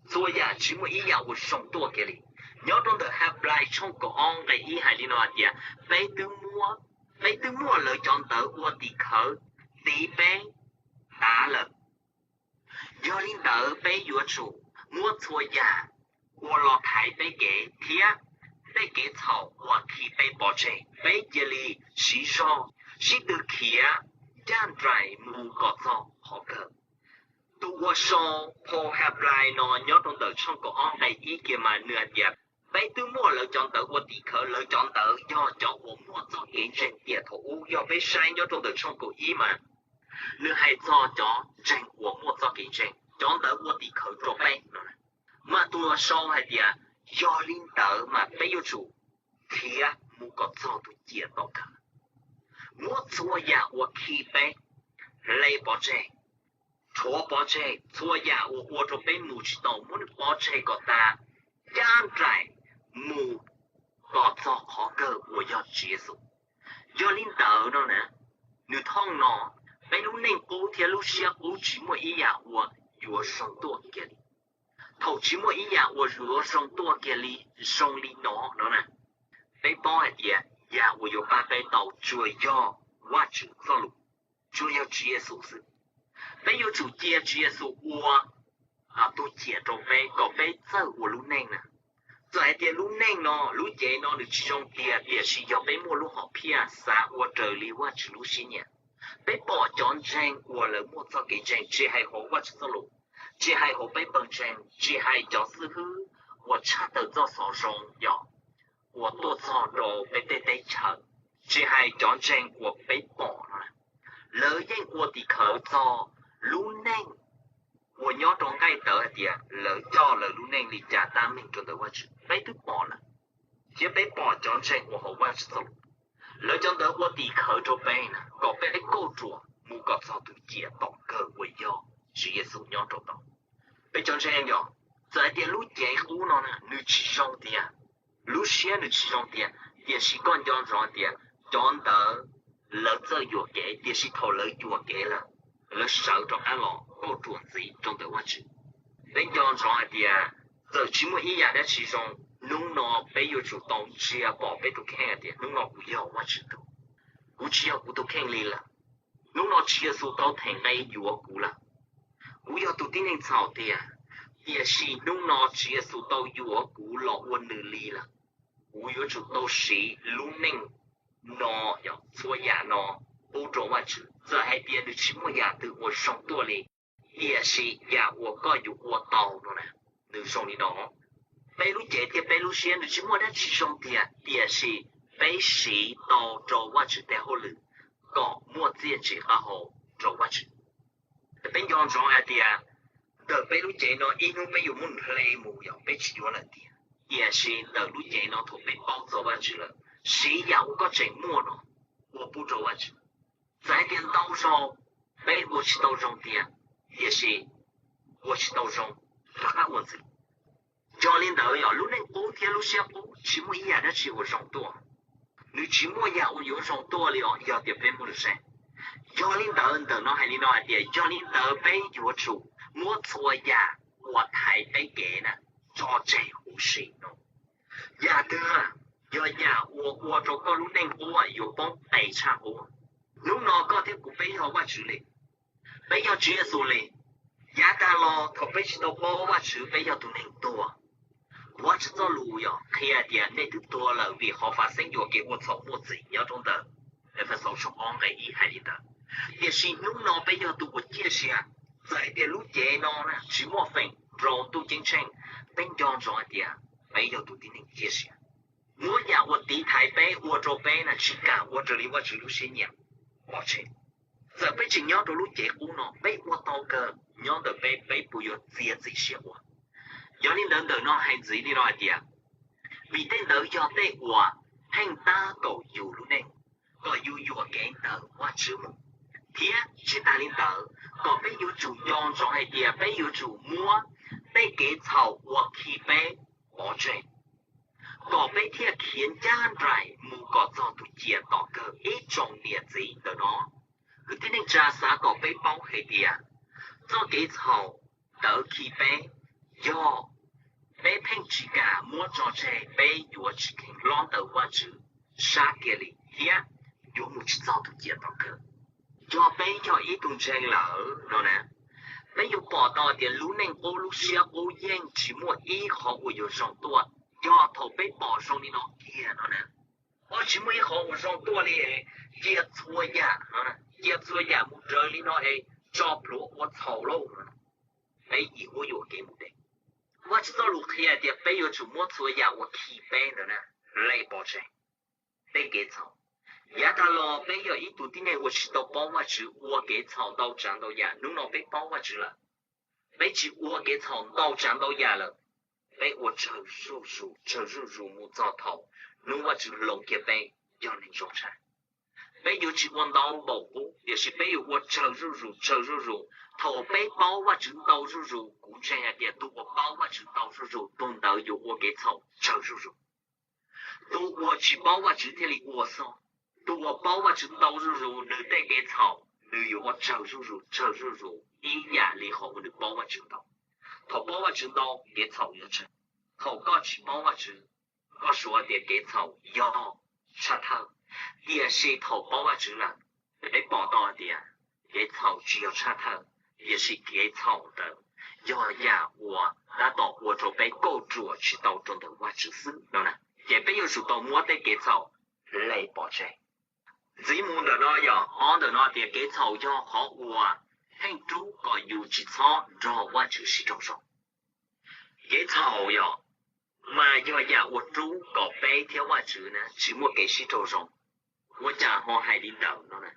txhua yam tsis muaj ib yam uas zoo tuaj kiag li. Nyob rau ntawm Henplais tshooj kaum ob nqe ib hais li no hais tias peb twb muab, peb twb muab lawv cov ntawd ua tim khawv tiv peb tav lawm. Yog li ntawd peb yuav tsum muab txhua yam ua los thaiv peb kev thiab tej kev txhaum uas khi peb pov tseg, peb cia li siv zog sib tw khiav ncaj nraim mus kom txog qhov kawg. Tus uas sau phau Henplais no nyob rau ntawm tshooj kaum ob nqe ib kiag mas nws hais tias peb twb muab lawv cov ntawd ua tim khawv. Lawv cov ntawd yog cov uas muaj txoj kev ntseeg tiam thaum ub. Yog peb saib nyob rau ntawm tshooj kaum ib mas nws hais txog cov ntseeg uas muaj txoj kev ntseeg, cov ntawd ua tim khawv rau peb no. Mas tus uas sau hais tias yog li ntawd mas peb yuav tsum khiav mus kom txog tus ciam tom kawg. Muab txhua yam uas khi peb, hle pov tseg, rhuav pov tseg, txhua yam uas ua rau peb mus tsis tau muab nws pov tseg kom tas, ncaj nraim mus kom txog qhov kawg uas yog Tswv Yexus. Yog li ntawd no na, nws thooj no, peb lub neej qub thiab lub siab qub tsis muaj ib yam uas yuav zoo tuaj kiag li. Thaum tsis muaj ib yam uas yuav zoo tuaj kiag li zoo li no no na, peb paub hais tias yam uas yuav pab peb tau tsuas yog Vajtswv txoj lus, tsuas yog Tswv Yexus xwb. Peb yuav tsum cia Tswv Yexus ua tus ciam rau peb kom peb txawj ua lub neej na. Txawm hais tias lub neej no, lub cev no nws tsis zoo tiag, tiam sis yog peb muaj lub hom phiaj xav ua raws li Vajtswv lub siab nyiam, peb pom cov ntseeg uas lawv muaj txoj kev ntseeg, tsis hais hauv Vajtswv txoj lus, tsis hais hauv peb pawg ntseeg, tsis hais cov xib hwb uas tshaj tawm txoj xov zoo yog uas tuaj txog rau peb tej teb chaws, tsis hais cov ntseeg uas peb pom no, lawv yeej ua tim khawv txog lub neej uas nyob rau nqaij tawv hais tias lawv coj lawv lub neej li cas tab meeg rau ntawm Vajtswv. Peb twb pom lawm, thiab peb pom cov ntseeg uas hauv Vajtswv txoj lus, lawv cov ntawd ua tim khawv rau peb na kom peb kauj ruam mus kom txog tus ciam tom kawg uas yog Tswv Yexus nyob rau tod. Peb cov ntseeg yog, txawm hais tias lub cev qub no na nws tsis zoo tiag, lub siab nws tsis zoo tiag, tiam sis koj nco ntsoov tias cov ntawd lawv txawj yuam kev, tiam sis thaum lawv yuam kev lawm, lawv sawv rov qab los kauj ruam ntxiv rau ntawm Vajtswv. Peb nco ntsoov hais tias txawm tsis muaj ib yam dab tsi zoo, hnub no peb yuav tsum tau ntsia pom peb tus kheej hais tias hnub no kuv yog Vajtswv tug, kuv tsis yog kuv tus kheej li lawm. Hnub no Tswv Yexus tau them nqe yuav kuv lawm. Kuv yog tus tib neeg txhaum tiag, tiam sis hnub no Tswv Yexus tau yuav kuv los ua nws li lawm. Kuv yuav tsum tau siv lub neej no, yog txhua yam no pub rau Vajtswv. Txawm hais tias nws tsis muaj yam twg uas zoo tuaj li, tiam sis yam uas koj yuav ua tau no na, nws zoo li no. Peb lub cev thiab peb lub siab nws tsis muaj dab tsi zoo tiag, tiam sis peb siv tau rau Vajtswv tes hauj lwm kom muaj txiaj ntsig qab hau rau Vajtswv. Peb nco ntsoov hais tias ntawm peb lub cev no ib hnub peb yuav muab nws hle mus, yog peb tsis yuav lawm tiag. Tiam sis ntawm lub cev no thaum peb paub txog Vajtswv lawm, siv yam uas koj tseem muaj no ua pub rau Vajtswv. Txawm hais tias ntau zaus peb ua tsis tau zoo tiag, tiam sis ua tsis tau zoo rov qab ua ntxiv. Yog li ntawd, yog lub neej qub thiab lub siab qub tsis muaj ib yam dab tsi uas zoo tuaj. Nws tsis muaj yam uas yuav zoo tuaj li os yog tias peb muab nws saib. Yog li ntawd, ntawm no hais li no hais tias yog li ntawd peb yuav tsum muab txhua yam uas thaiv peb kev na tso tseg huv si no. Yam twg yog yam uas ua rau koj lub neej qub yuav poob tes tshaj qub? Hnub no koj thiab kuv peb yog Vajtswv li, peb yog Tswv Yexus li. Yav tag los thaum peb tsis tau paub Vajtswv peb yog tus neeg tuag. Vajtswv txoj lus yog qhia tias nej twb tuag lawm vim qhov fav xeeb yuam kev ua txhaum muaj txim nyob rau ntawm Efexus tshooj ob nqe ib hais li ntawd. Tiam sis hnub no peb yog tus uas ciaj sia. Txawm hais tias lub cev no na tsis muaj feem rau ntuj ceeb tsheej, peb nco ntsoov hais tias peb yog tus tib neeg ciaj sia. Muab yam uas tiv thaiv peb ua rau peb na tsis kam ua raws li Vajtswv lub siab nyiam pov tseg. Txawm peb tseem nyob rau lub cev qub no peb ua tau kawg, nyob ntawm peb peb puas yuav txiav txim siab ua. Yog li ntawd ntawm no hais ntxiv li no hais tias, vim tej ntawd yog tej uas pheej tab kaum yus lub neej kom yus yuam kev ntawm Vajtswv mus, thiab tsis tas li ntawd kom peb yuav tsum nco ntsoov hais tias peb yuav tsum muab tej kev txhaum uas khi peb pov tseg, kom peb thiaj khiav ncaj nraim mus kom txog tus ciam tom kawg. Ib tsoom niam txiv ntawm no, kwv tij neej tsa, xav kom peb paub hais tias txoj kev txhaum ntawd khi peb, yog peb pheej tsis kam muab tso tseg peb yuav tsis kheev hlob ntawm Vajtswv sab kiag li thiab yuav mus tsis txog tus ciam tom kawg. Yog peb yog ib tug ntseeg lawm no na, peb yuav pom tau tias lub neej qub lub siab qub yeej tsis muaj ib qhov uas yuav zoo tuaj. Yog thaum peb pom zoo li no kiag no na, o tsis muaj ib qhov uas zoo tuaj li, cia txhua yam no, cia txhua yam mus raws li no es tso plhuav ua txhaum lauj no, peb yim huab yuam kev mus deb. Vajtswv txoj lus qhia tias peb yuav tsum muab txhua yam uas khi peb ntawd na hle pov tseg, tej kev txhaum. Yav tag los peb yog ib tug tib neeg uas tsis tau paub Vajtswv ua kev txhaum ntau tsav ntau yam. Hnub no peb paub Vajtswv lawm, peb tsis ua kev txhaum ntau tsav ntau yam lawm. Peb ua tsawg zuj zus tsawg zuj zus mus txog thaum hnub Vajtswv hloov kiag peb yog neeg zoo tshaj. Peb yuav tsis ua ntau npaum qub, tiam sis peb yuav ua tsawg zuj zus tsawg zuj zus. Thaum peb paub Vajtswv ntau zuj zus, kuv ntseeg hais tias tus uas paub Vajtswv ntau zuj zus tus ntawd yuav ua kev txhaum tsawg zuj zus. Tus uas tsis paub Vajtswv thiaj li ua xwb. Tus uas paub Vajtswv ntau zuj zus, nws tej kev txhaum nws yuav ua tsawg zuj zus tsawg zuj zus ib yam li qhov uas nws paub Vajtswv ntau. Thaum paub Vajtswv ntau, kev txhaum yuav tsawg. Thaum koj tsis paub Vajtswv, koj suav tias kev txhaum yog tshaj thawj, tiam sis thaum paub Vajtswv lawm, peb pom tau hais tias kev txhaum tsis yog tshaj thawj, tiam sis kev txhaum ntawd yog yam uas tab tom ua rau peb kauj ruam tsis tau rau ntawm Vajtswv xwb no na. Ces peb yuav tsum tau muab tej kev txhaum hle pov tseg. Ntxiv mus ntawm no yog ob ntawm no tias kev txhaum yog qhov uas pheej rub kom yus tsis txhob nrog Vajtswv sib raug zoo. Kev txhaum yog, mas yog yam uas rub kom peb thiab Vajtswv na tsis muaj kev sib raug zoo. Ua cas ho hais li ntawd no na?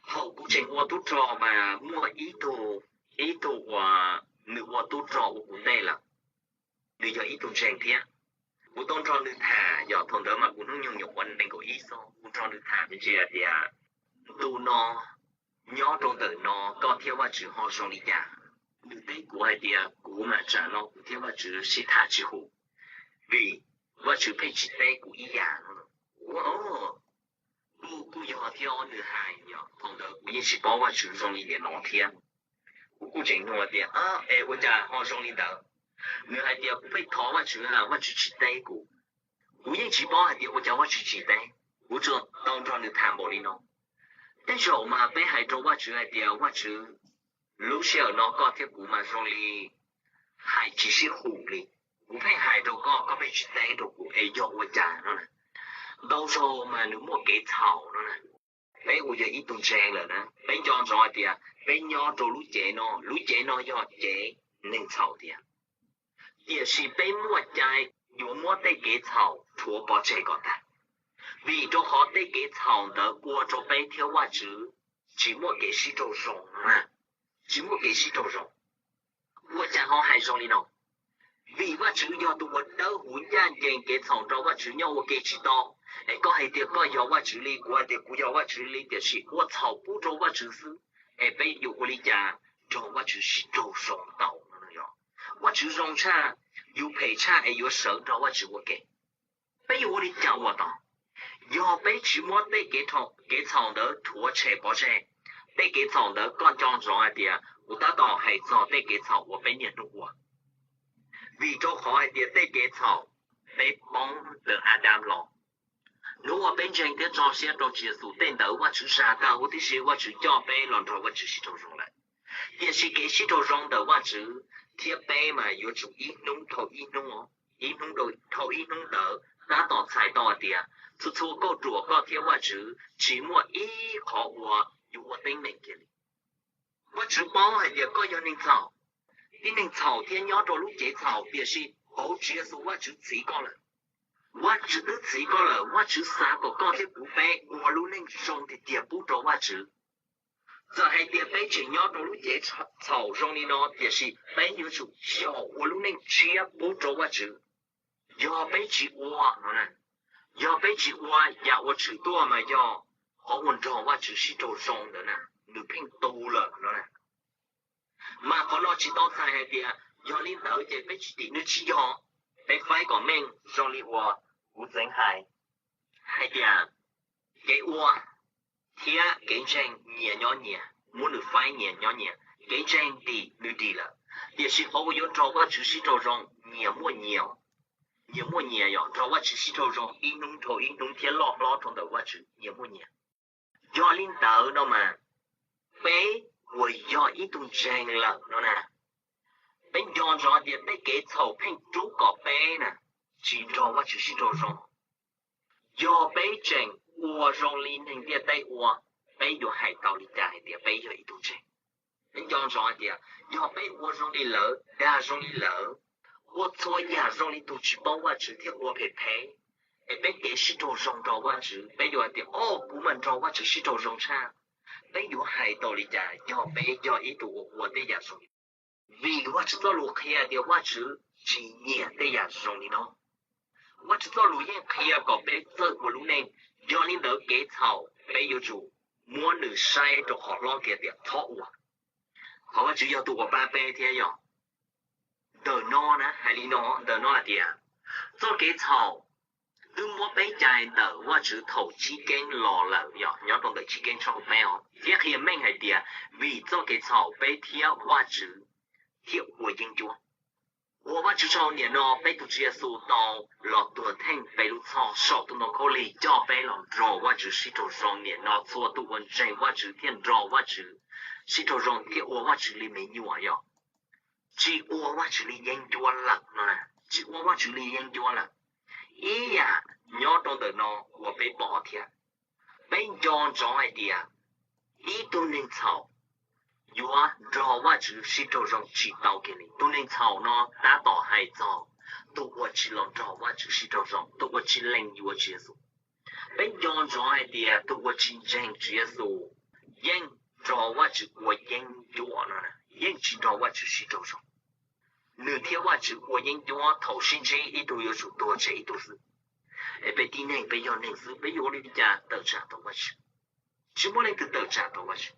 Thaum kuv tseem ua tub rog mas muaj ib tug, ib tug uas nws ua tub rog ua kuv ntej lawm. Nws yog ib tug ntseeg thiab. Kuv tau nrog nws tham, yog thaum ntawd mas kuv hnub nyoog nyuam qhuav nees nkaum ib xwb, kuv nrog nws tham me ntsis hais tias, ntu no nyob rau ntawm no koj thiab Vajtswv ho zoo li cas? Nws teb kuv hais tias kuv mas tsam no kuv thiab Vajtswv sib tham tsis hum, vim Vajtswv pheej tsis teb kuv ib yam no. Ua, kuj, kuj yog thiab, nws hais yog thaum ntawd kuv yeej tsis paub Vajtswv zoo li nim no thiab. Kuv kuj tseem nug tias, es ua cas ho zoo li ntawd? Nws hais tias kuv pheej thov Vajtswv, Vajtswv tsis teb kuv. Kuv yeej tsis paub hais tias ua cas Vajtswv tsis teb, kuv tsuas tau nrog nws tham npaum li no. Tej zaum mas peb hais rau Vajtswv hais tias Vajtswv, lub sij hawm no koj thiab kuv mas zoo li hais tsis sib hum li. Kuv pheej hais rau koj, koj pheej tsis teb rau kuv es yog ua cas no na? Ntau zaug mas nws muaj kev txhaum no na. Peb ua yog ib tug ntseeg lawm na, peb nco ntsoov hais tias peb nyob rau lub cev no, lub cev no yog cev neeg txhaum tiag. Tiam sis peb muaj cai yuav muab tej kev txhaum rhuav pov tseg kom tag, vim rau qhov tej kev txhaum ntawd ua rau peb thiab Vajtswv tsis muaj kev sib raug zoo. Tsis muaj kev sib raug zoo. Ua cas ho hais zoo li no? Vim Vajtswv yog tus uas dawb huv ncaj ncees, kev txhaum nrog Vajtswv nyob ua ke tsis tau. Es koj hais tias koj yog Vajtswv li, kuv hais tias kuv yog Vajtswv li, tiam sis ua txhaum pub rau Vajtswv xwb, es peb yuav ua li cas nrog Vajtswv sib raug zoo tau no? Vajtswv zoo tshaj, yus phem tshaj es yuav sawv nrog Vajtswv ua ke. Peb yuav ua li cas ua tau? Yog peb tsis muab tej kev txhaum ntawd rhuav tshem pov tseg, tej kev txhaum ntawd koj nco ntsoov hais tias kuv tab tom hais txog tej kev txhaum uas peb niaj hnub ua. Vim rau qhov hais tias tej kev txhaum peb poob ntawm Adas los. Hnub uas peb ntseeg thiab tso siab rau Tswv Yexus, tej ntawd Vajtswv zam tag huv tib si, Vajtswv coj peb los nrog Vajtswv sib raug zoo lawm. Tiam sis kev sib raug zoo ntawm Vajtswv thiab peb mas yuav tsum ib hnub dhau ib hnub, ib hnub dhau ib hnub ntawd tab tom txhais tau hais tias txhua txhua kauj ruam koj thiab Vajtswv tsis muaj ib qhov uas yuav ua teeb meem kiag li. Vajtswv paub hais tias koj yog neeg txhaum, tib neeg txhaum thiab nyob rau lub cev txhaum, tiam sis pauv Tswv Yexus Vajtswv txhiv koj lawm. Vajtswv twb txhiv koj lawm, Vajtswv xav kom koj thiab kuv peb ua lub neej zoo tiag tiag pub rau Vajtswv. Txawm hais tias peb tseem nyob rau lub cev txhaum zoo li no, tiam sis peb yuav tsum xyaum ua lub neej tshiab pub rau Vajtswv. Yog peb tsis ua no, yog peb tsis ua, yam uas tshwm tuaj mas yog qhov uas nrog Vajtswv sib raug zoo ntawd na, nws pheej tu lawm no na. Mas qhov no tsis tau txhais hais tias yog li ntawd ces peb tsis tim nws, tsis yog. Peb faib kom meej zoo li uas kuv txeev hais, hais tias kev ua thiab kev ntseeg nyias nyob nyias, muab nws faib nyias nyob nyias. Kev ntseeg dim nws dim lawm, tiam sis qhov uas yuav nrog Vajtswv sib raug zoo nyias muaj nyias, nyias muaj nyias yog nrog Vajtswv sib raug zoo ib hnub dhau ib hnub thiab loj hlob rau ntawm Vajtswv nyias muaj nyias. Yog li ntawd no mas peb uas yog ib tug ntseeg lawm no na, peb nco ntsoov tias tej kev txhaum pheej rub kom peb na tsis nrog Vajtswv sib raug zoo. Yog peb tseem ua zoo li neeg ntiaj teb ua, peb yuav hais tau li cas hais tias peb yog ib tug ntseeg? Peb nco ntsoov hais tias yog peb ua zoo li lawv, dag zoo li lawv, ua txhua yam zoo li tus tsis paub Vajtswv thiab ua phem phem, es peb kev sib raug zoo nrog Vajtswv, peb yuav hais tias, o, kuv mas nrog Vajtswv sib raug zoo tshaj. Peb yuav hais tau li cas yog peb yog ib tug uas ua tej yam zoo li? Vim Vajtswv txoj lus qhia tias Vajtswv tsis nyiam tej yam zoo li no. Vajtswv txoj lus yeej qhia kom peb txawj ua lub neej, yog li ntawd kev txhaum peb yuav tsum muab nws saib rau qhov hlob kiag tias txhob ua. Qhov Vajtswv yog tus uas pab peb thiab yog. Ntawm no na, hais li no, ntawm no hais tias txoj kev txhaum twb muab peb cais ntawm Vajtswv thaum Chivkeeb los lawm, yog nyob rau ntawm Chivkeeb tshooj peb os, thiab qhia meej hais tias vim txoj kev txhaum peb thiab Vajtswv thiaj ua yeeb ncuab. Ua Vajtswv tsaug, niam no peb tus Tswv Yexus tau los tuag theej peb lub txhoj saum tus ntoo khaub lig coj peb los nrog Vajtswv sib raug zoo. Niam no txhua tus uas ntseeg Vajtswv thiaj nrog Vajtswv sib raug zoo thiab ua Vajtswv li me nyuam, yog tsis ua Vajtswv li yeeb ncuab lawm no, tsis ua Vajtswv li yeeb ncuab lawm. Ib yam nyob rau ntawm no uas peb pom thiab, peb nco ntsoov hais tias ib tug neeg txhaum yuav nrog Vajtswv sib raug zoo tsis tau kiag li. Tus neeg txhaum no tab tom hais txog tus uas tsis los nrog Vajtswv sib raug zoo, tus uas tsis lees yuav Tswv Yexus. Peb nco ntsoov hais tias tus uas tsis ntseeg Tswv Yexus yeej nrog Vajtswv ua yeeb ncuab no, yeej tsis nrog Vajtswv sib raug zoo. Nws thiab Vajtswv ua yeeb ncuab thaum sib ntsib, ib tug yuav tsum tuag tseg ib tug xwb. Es peb tib neeg peb yog neeg xwb, peb yuav ua li cas tawm tsam tau Vajtswv? Tsis muaj leej twg tawm tsam tau Vajtswv.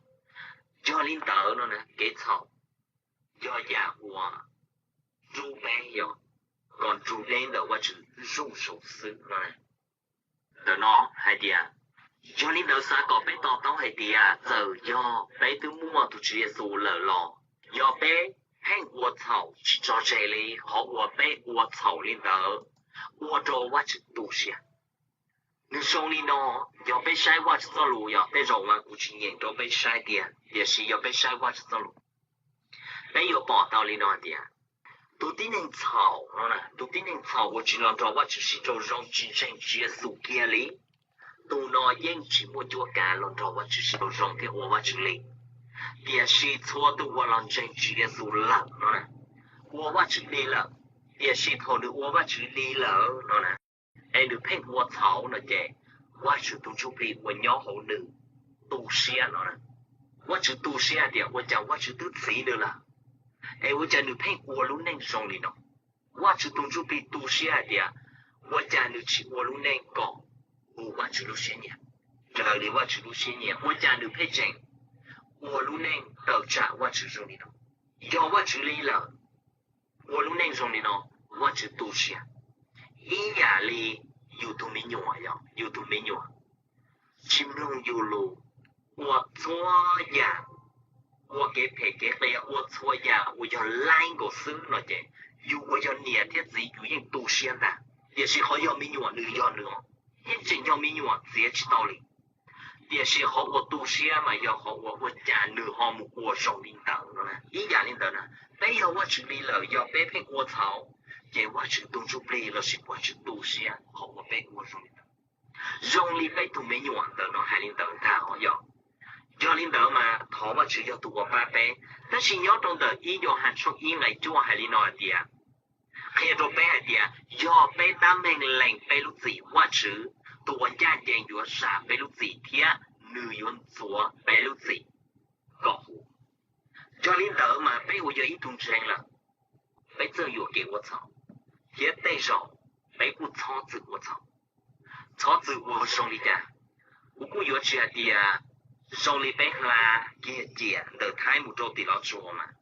Yog li ntawd no na, kev txhaum yog yam uas rub peb, yog kom nrug deb ntawm Vajtswv zuj zus xwb no. Ntawm no hais tias, yog li ntawd xav kom peb to taub hais tias txawm yog peb twb muaj tus Tswv Yexus lawm los yog peb pheej ua txhaum tsis tso tseg li, qhov uas peb ua txhaum li ntawd ua rau Vajtswv tu siab. Nws zoo li no, yog peb saib Vajtswv txoj lus, yog tej zaum mas kuv tsis nyeem rau peb saib tiag, tiam sis yog peb saib Vajtswv txoj lus, peb yuav pom tau li no tias, Tus tib neeg txhaum no, tus tib neeg txhaum uas tsis los nrog Vajtswv sib raug zoo, tsis ntseeg Tswv Yexus kiag li, tus no yeej tsis muaj cuab kav los nrog Vajtswv sib raug zoo thiab ua Vajtswv li. Tiam sis txhua tus uas los ntseeg Tswv Yexus lawm no na, ua Vajtswv li lawm. Tiam sis thaum nws ua Vajtswv li lawm no na, es nws pheej ua txhaum no ces Vajtswv tus Ntsuj Plig uas nyob hauv nws tu siab no na. Vajtswv tu siab hais tias ua cas Vajtswv twb txhiv nws lawm, es ua cas nws pheej ua lub neej zoo li no? Vajtswv tus Ntsuj Plig tu siab hais tias ua cas nws tsis ua lub neej kom hu Vajtswv lub siab nyiam, raws li Vajtswv lub siab nyiam, ua cas nws pheej tseem ua lub neej tawm tsam Vajtswv zoo li no? Yog Vajtswv li lawm, ua lub neej zoo li no, Vajtswv tu siab. Ib yam li yus tus me nyuam, yog yus tus me nyuam tsis mloog yus lus, ua txhua yam, ua kev phem kev qias, ua txhua yam uas yog laib nkaus xwb no ces yus uas yog niam thiab txiv yus yeej tu siab ntag. Tiam sis qhov yog me nyuam nws yog nws, yeej tseem yog me nyuam txiav tsis tau li. Tiam sis qhov uas tu siab mas yog qhov uas ua cas nws ho mus ua zoo li ntawd no na. Ib yam li ntawd na, peb yog Vajtswv li lawm, yog peb pheej ua txhaum, ces Vajtswv tus Ntsuj Plig lossis Vajtswv tu siab qhov uas peb ua zoo li ntawd. Zoo li peb tus me nyuam ntawm no hais li ntawd ntag os yog. Yog li ntawd mas thov Vajtswv yog tus uas pab peb. Tab sis nyob rau ntawm ib Yauhas tshooj ib nqe cuaj hais li no hais tias, qhia rau peb hais tias yog peb tab meeg lees peb lub txim, Vajtswv tus uas ncaj ncees yuav zam peb lub txim thiab nws yuav ntxuav peb lub txim kom huv. Yog li ntawd mas peb uas yog ib tug ntseeg lawm, peb txawj yuam kev ua txhaum, thiab tej zaum peb kuj txhob txwm ua txhaum. Txhob txwm ua zoo li cas? Kuv kuj yuav tsis hais tias zoo li peb hla kiag ciam ntawm Thaib mus rau tim Los Tsuas mas,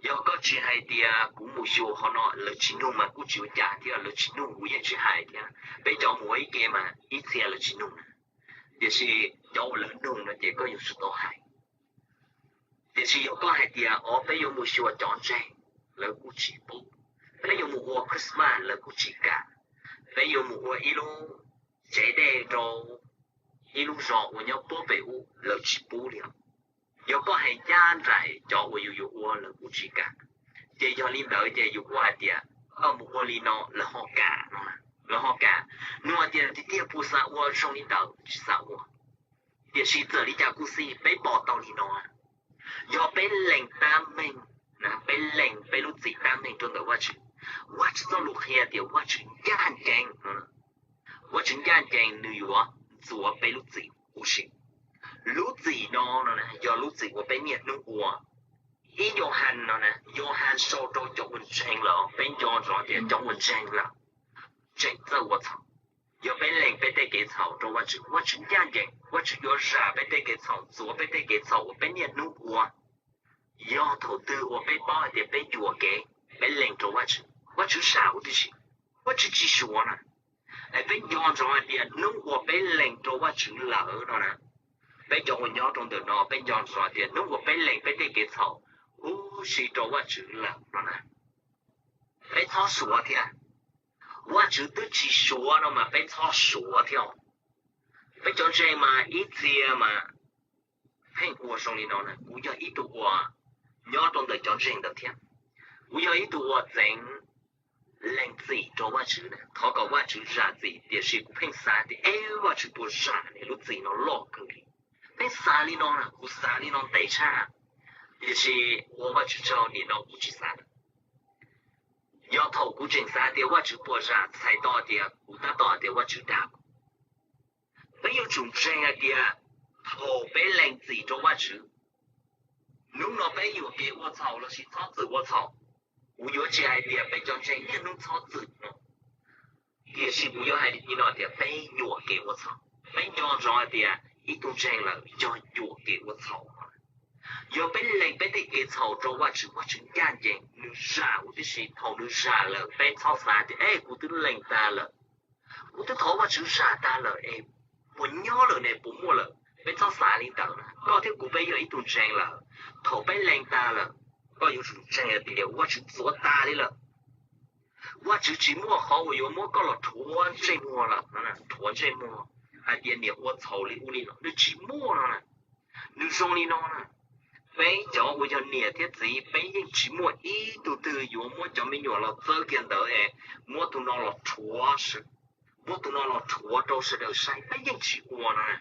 yog koj tsis hais tias kuv mus xyuas qhov no lawv tsis nug mas kuj tsis ua cas thiab, lawv tsis nug kuv yeej tsis hais thiab. Peb cov mus ua ib ke mas ib txhia lawv tsis nug na, tiam sis cov uas lawv nug no ces koj yuav tsum tau hais. Tiam sis yog koj hais tias o peb yuav mus xyuas cov ntseeg, lawv kuj tsis pub. Peb yuav mus ua Christmas, lawv kuj tsis kam. Peb yuav mus ua ib lub tsev dej rau ib lub zos uas nyob puag pem ub, lawv tsis pub li os. Yog koj hais ncaj nraim cov uas yus yuav ua lawv kuj tsis kam. Ces yog li ntawd ces yus kuj hais tias koj mus ua li no lawv ho kam no, lawv ho kam. Nws hais tias tiag tiag puas xav ua zoo li ntawd? Tsis xav ua. Tiam sis txawm li cas kuj xij peb pom tau li no, yog peb lees tab meeg, peb lees peb lub txim tab meeg rau ntawm Vajtswv, Vajtswv txoj lus qhia tias Vajtswv ncaj ncees, Vajtswv ncaj ncees nws yuav ntxuav peb lub txim huv si. Lub txim no no yog lub txim uas peb niaj hnub ua. Ib Yauhas no na, Yauhas sau rau cov uas ntseeg lawm, peb nco ntsoov tias cov uas ntseeg lawm tseem txawj ua txhaum. Yog peb lees peb tej kev txhaum rau Vajtswv, Vajtswv ncaj ncees, Vajtswv yuav zam peb tej kev txhaum, ntxuav peb tej kev txhaum uas peb niaj hnub ua. Yog thaum twg uas peb paub hais tias peb yuam kev, peb lees rau Vajtswv, Vajtswv zam huv tib si, Vajtswv tsis suav na. Es peb nco ntsoov hais tias hnub uas peb lees rau Vajtswv lawm no na, peb cov uas nyob rau ntawm no peb nco ntsoov tias hnub uas peb lees peb tej kev txhaum huv si rau Vajtswv lawm no na, peb txhob suav thiab. Vajtswv twb tsis suav no mas peb txhob suav thiab. Peb cov ntseeg mas ib txhia mas pheej ua zoo li no na, kuv yog ib tug uas nyob rau ntawm cov ntseeg ntawd thiab. Kuv yog ib tug uas txeev lees txim rau Vajtswv na, thov kom Vajtswv zam txim, tiam sis kuv pheej xav tias eb, Vajtswv puas zam ne, lub txim no loj kawg li. Pheej xav li no na, kuv xav li no ntev tshaj, tiam sis ua Vajtswv tsaug nim no kuv tsis xav lawm. Yog thaum kuv tseem xav tias Vajtswv puas zam, txhais tau tias kuv tab tom tias Vajtswv dag kuv. Peb yuav tsum ntseeg hais tias thaum peb lees txim rau Vajtswv, hnub no peb yuam kev ua txhaum lossis txhob txwm ua txhaum, kuv yuav tsis hais tias peb cov ntseeg niaj hnub txhob txwm no, tiam sis kuv yuav hais li no tias peb yuam kev ua txhaum. Peb nco ntsoov hais tias ib tug ntseeg lawm yog yuam kev ua txhaum. Yog peb lees peb tej kev txhaum rau Vajtswv, Vajtswv ncaj ncees nws zam huv tib si. Thaum nws zam lawm peb txhob xav tias es kuv twb lees tag lawm, kuv twb thov Vajtswv zam tag lawm es puas nyob lawm ne, puas muaj lawm. Peb txhob xav li ntawd na, koj thiab kuv peb yog ib tug ntseeg lawm. Thaum peb lees tag lawm, koj yuav tsum ntseeg tias Vajtswv ntxuav tag li lawm. Vajtswv tsis muaj qhov uas yuav muab koj los rhuav ntsej muag lawm, rhuav ntsej muag hais tias niam ua txhaum li ub li no, nws tsis muaj no na. Nws zoo li no na, Peb cov uas yog niam thiab txiv, peb yeej tsis muaj ib tug twg yuav muab cov me nyuam los txawb kiag ntawd es muab tus no los rhuav, muab tus no los rhuav rau sawv daws saib, peb yeej tsis ua no na.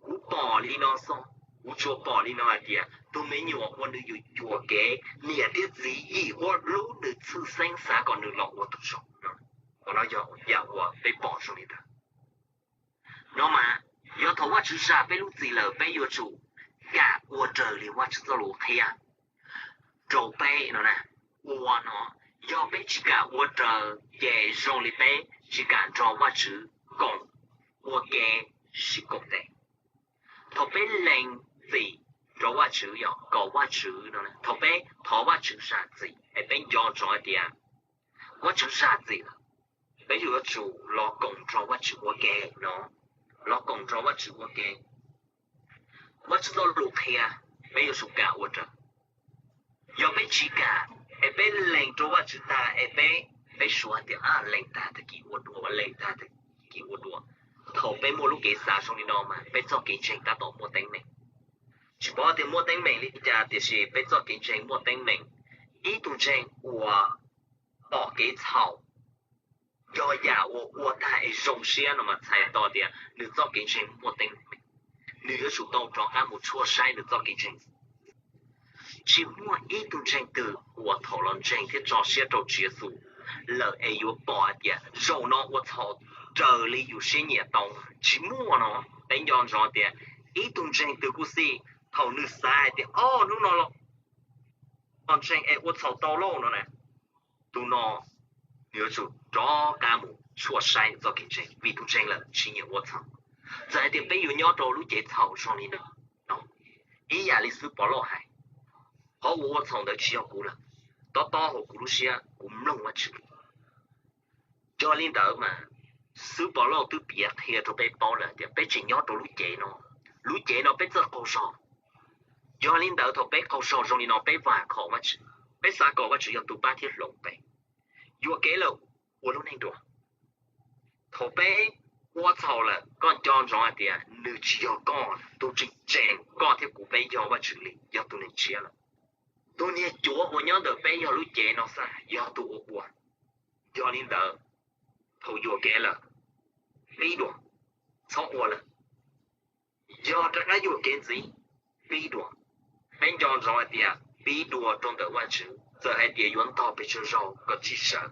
Kuv pom li no xwb, kuv tsuas pom li no hais tias tus me nyuam uas nws yuam yuam kev, niam thiab txiv yim huab hlub nws tshwj xeeb xav kom nws los ua tus zoo no. Qhov no yog yam uas peb pom zoo li ntawd. No mas, yog thaum Vajtswv zam peb lub txim lawm, peb yuav tsum kam ua raws li Vajtswv txoj lus qhia rau peb no na. Ua no, yog peb tsis kam ua raws ces zoo li peb tsis kam nrog Vajtswv koom ua ke sib koom tes. Thaum peb lees txim rau Vajtswv, yog kom Vajtswv no, thaum peb thov Vajtswv zam txim es peb nco ntsoov hais tias Vajtswv zam txim lawm, peb yuav tsum los koom nrog Vajtswv ua ke no, los koom nrog Vajtswv ua ke. Vajtswv txoj lus qhia, peb yuav tsum kam ua raws. Yog peb tsis kam, es peb lees rau Vajtswv tag es peb, peb suav tias a lees tag tag kis ua dua, lees tag tag kis ua dua. Thaum peb muaj lub kev xav zoo li no mas peb txoj kev ntseeg tab tom muaj teeb meem. Tsis paub tias muaj teeb meem li cas tiam sis peb txoj kev ntseeg muaj teeb meem. Ib tug ntseeg uas pom kev txhaum yog yam uas ua tag es zoo siab no mas txhais tau tias nws txoj kev ntseeg muaj teeb meem. Nws yuav tsum tau rov qab mus tshuaj saib nws txoj kev ntseeg. Tsis muaj ib tug ntseeg twg uas thaum los ntseeg thiab tso siab rau Tswv Yexus lawm es yuav pom hais tias zaum no ua txhaum raws li yus siab nyiam tau. Tsis muaj no. Peb nco ntsoov tias ib tug ntseeg twg kuj xij, thaum nws xav hais tias o hnub no los ntseeg es ua txhaum tau lauj no na, tus no nws yuav tsum rov qab mus tshuaj saib nws txoj kev ntseeg vim tus ntseeg lawm tsis nyiam ua txhaum. Txawm hais tias peb yuav nyob rau lub cev txhaum zoo li no, ib yam li xib Pov Lauj hais, qhov uas ua txhaum ntawd tsis yog kuv lawm, tob tob hauv kuv lub siab kuv mloog Vajtswv. Yog li ntawd mas xib Pov Lauj twb piav qhia rau peb paub lawm tias peb tseem nyob rau lub cev no, lub cev no peb txawj qaug zog. Yog li ntawd thaum peb qaug zog zoo li no peb vam khom Vajtswv, peb xav kom Vajtswv yog tus pab thiab hloov peb. Yuam kev lawm, ua lub neej dua. Thaum peb ua txhaum lawm koj nco ntsoov hais tias nws tsis yog koj, tus tseem tseem koj thiab kuv peb yog Vajtswv li, yog tus neeg tshiab lawm. Tus niag cuav uas nyob ntawm peb yog lub cev no xwb, yog tus ua ua. Yog li ntawd, thaum yuam kev lawm, pib dua, txhob ua lawm. Yog rov qab yuam kev ntxiv, pib dua. Peb nco ntsoov hais tias pib dua rau ntawm Vajtswv, txawm hais tias yuav ntog pes tsawg zaus kom tsis sawv.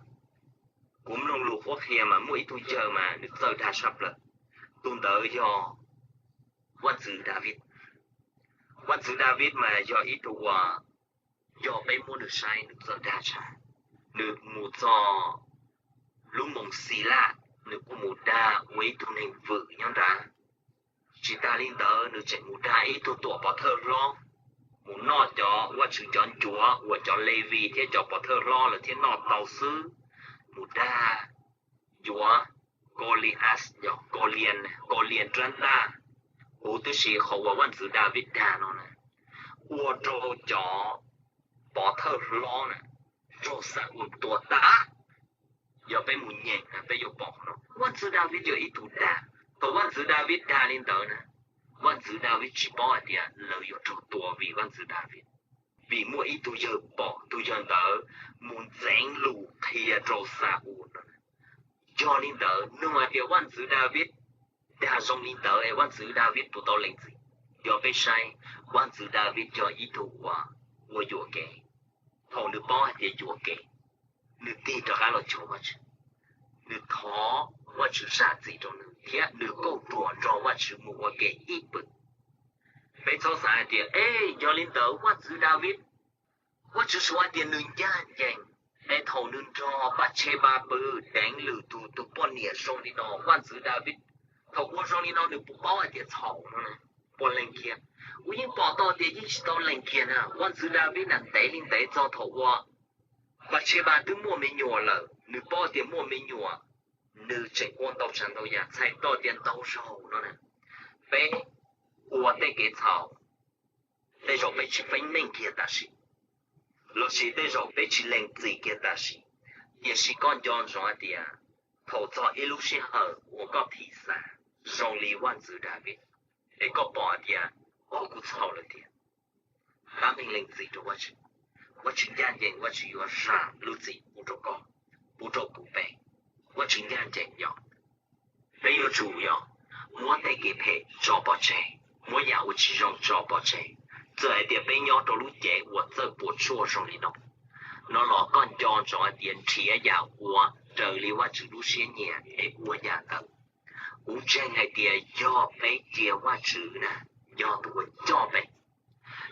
Kuv mloog lus qhuab qhia mas muaj ib tug yawg mas nws txawj dag tshaj plaws. Tus ntawd yog Vaj ntxwv Daviv. Vaj ntxwv Daviv mas yog ib tug uas yog peb muab nws saib nws txawj dag tshaj. Nws mus txog lub moos Xilaj, nws kuj mus dag ua ib tug neeg vwm nyob nrad. Tsis tas li ntawd nws tseem mus dag ib tug tuam pov thawj hlob, mus noj cov Vajtswv cov ncuav uas cov Levis thiab cov pov thawj hlob lawv thiaj noj tau xwb. Mus dag ncuav Kolias, Kolias, Kolias rab ntaj. Huv tib si qhov uas Vaj ntxwv Daviv dag no na, ua rau cov pov thawj hlob na raug Xa-ules tua tas. Yog peb mus nyeem na peb yuav pom no, Vaj ntxwv Daviv yog ib tug dag. Thaum Vaj ntxwv Daviv dag li ntawd na, Vaj ntxwv Daviv tsis paub hais tias lawv yuav raug tua vim Vaj ntxwv Daviv, vim muaj ib tug yawg pom, tus yawg ntawd mus ntxeev lus qhia rau Xa-ules no. Yog li ntawd nug hais tias Vaj ntxwv Daviv dag zoo li ntawd es Vaj ntxwv Daviv puas tau lees txim? Yog peb saib, Vaj ntxwv Daviv yog ib tug uas ua yuam kev. Thaum nws paub hais tias yuam kev, nws tig rov qab los cuag Vajtswv, nws thov Vajtswv zam txim rau nws thiab nws kauj ruam nrog Vajtswv mus ua ke ib pwm. Peb txhob xav hais tias, e, yog li ntawd Vaj ntxwv Daviv, Vajtswv suav hais tias nws ncaj ncees, es thaum nws nrog Patshebas pw deev lwm tus tus poj niam zoo li no, Vaj ntxwv Daviv thaum ua zoo li no nws puas paub hais tias txhaum no? Puas lees kiag? Kuv yeej pom tau tias yeej tsis tau lees kiag na. Vaj ntxwv Daviv na ntev li ntev txog thaum uas Patshebas twb muaj me nyuam lawm, nws paub tias muaj me nyuam, nws tseem ua ntau tsav ntau yam txhais tau tias ntau zaus no na. Peb ua tej kev txhaum, tej zaum peb tsis feeb meej kiag tam sim, los sis tej zaum peb tsis lees txim kiag tam sim, tiam sis koj nco ntsoov hais tias thaum txog ib lub sij hawm uas koj thim xav zoo li Vaj ntxwv Daviv, es koj pom hais tias, o, kuv txhaum lawm tiag, pab meej lees txim rau Vajtswv. Vajtswv ncaj ncees, Vajtswv yuav zam lub txim pub rau koj, pub rau kuv peb. Vajtswv ncaj ncees yog peb yuav tsum yog muab tej kev phem tso pov tseg, muab yam uas tsis zoo tso pov tseg. Txawm hais tias peb nyob rau lub cev uas txawj puas tsuaj zoo li no, no los koj nco ntsoov hais tias nrhiav yam uas raws li Vajtswv lub siab nyiam es ua yam ntawd. Kuv ntseeg hais tias yog peb cia Vajtswv na, yog tus uas coj peb,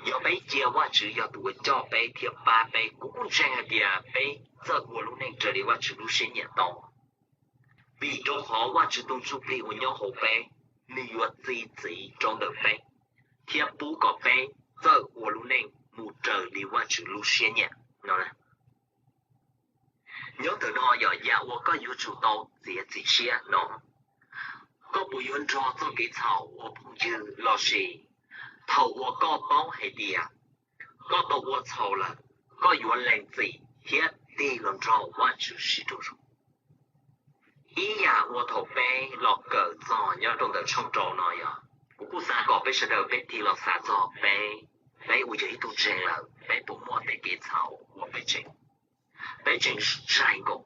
yog peb cia Vajtswv yog tus uas coj peb thiab pab peb, kuv kuj ntseeg hais tias peb txawj ua lub neej raws li Vajtswv lub siab nyiam tau. Vim rau qhov Vajtswv tus Ntsuj Plig uas nyob hauv peb, nws yuav txi txiv rau ntawm peb thiab pub kom peb txawj ua lub neej mus raws li Vajtswv lub siab nyiam no. Nyob ntawm no yog yam uas koj yuav tsum tau txiav txim siab no. Koj puas yuav nrog txoj kev txhaum ua phooj ywg lossis thaum uas koj paub hais tias koj tau ua txhaum lawm, koj yuav lees txim thiab tig los nrog Vajtswv sib raug zoo? Ib yam uas thaum peb los kawm txog nyob rau ntawm tshooj rau no yog, kuv kuj xav kom peb sawv daws peb tig los xav txog peb, peb uas yog ib tug ntseeg lawm, peb puas muaj tej kev txhaum uas peb tseem, peb tseem zais nkoos?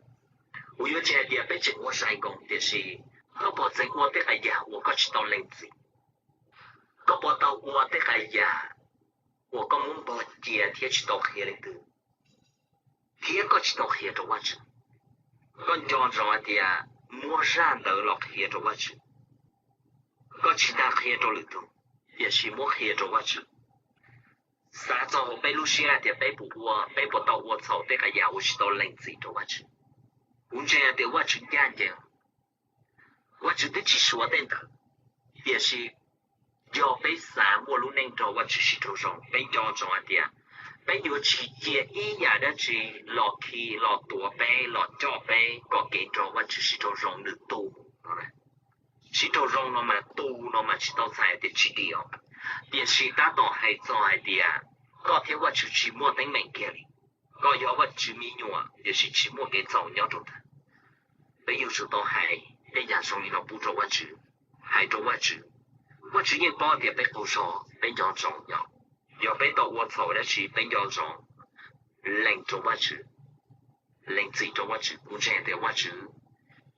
Kuv yuav tsis hais tias peb tseem ua zais nkoos, tiam sis koj puas tseem ua tej qas yam uas koj tsis tau lees txim? Koj puas tau ua tej qas yam uas koj muab npog cia thiab tsis tau qhia leej twg, thiab koj tsis tau qhia rau Vajtswv? Koj nco ntsoov hais tias muab zaj ntawd los qhia rau Vajtswv. Koj tsis tas qhia rau lwm tus, tiam sis muab qhia rau Vajtswv. Xav txog hauv peb lub siab hais tias peb puas ua, peb puas tau ua txhaum tej qas yam uas tsis tau lees txim rau Vajtswv. Kuv ntseeg hais tias Vajtswv ncaj ncees, Vajtswv twb tsis suav tej ntawd, tiam sis yog peb xav muaj lub neej nrog Vajtswv sib raug zoo, peb nco ntsoov hais tias peb yuav tsis cia ib yam dab tsi los khi los tuav peb los coj peb kom kev nrog Vajtswv sib raug zoo nws tu mus no. Sib raug zoo no mas tu no mas tsis tau txhais hais tias tsis dim os, tiam sis tab tom hais txog hais tias koj thiab Vajtswv tsis muaj teeb meem kiag li. Koj yog Vajtswv me nyuam tiam sis tsis muaj kev txhaum nyob rau ntawd. Peb yuav tsum tau hais tej yam zoo li no pub rau Vajtswv, hais rau Vajtswv. Vajtswv yeej paub tias peb qaug zog, peb nco ntsoov yog, yog peb tau ua txhaum dab tsi peb nco ntsoov lees rau Vajtswv, lees txim rau Vajtswv. Kuv ntseeg tias Vajtswv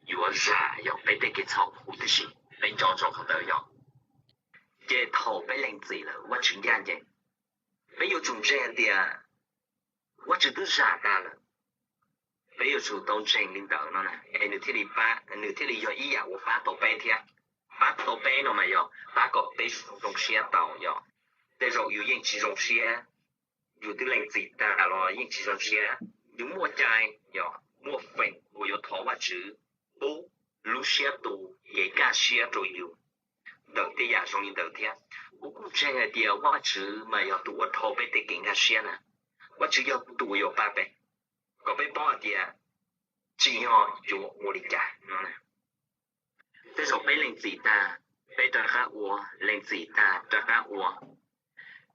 yuav zam yog peb tej kev txhaum huv tib si, peb nco ntsoov qhov ntawd yog. Ces thaum peb lees txim lawm Vajtswv ncaj ncees, peb yuav tsum ntseeg tias Vajtswv twb zam tas lawm. Peb yuav tsum tau ntseeg li ntawd no na, es nws thiaj li pab, nws thiaj li yog ib yam uas pab tau peb thiab. Pab tau peb no mas yog pab kom peb zoo siab tau yog. Tej zaum yus yeej tsis zoo siab, yus twb lees txim tas los yeej tsis zoo siab, yus muaj cai, yog muaj feem uas yuav thov Vajtswv pub lub siab tus kev kaj siab rau yus ntawm tej yam zoo li ntawd thiab. Kuv kuj ntseeg hais tias Vajtswv mas yog tus uas dhau peb tej kev nkag siab na, Vajtswv yog tus uas yuav pab peb, kom peb paub hais tias tsim nyog yuav ua li cas no. Tej zaum peb lees txim tag, peb rov qab ua, lees txim tag rov qab ua.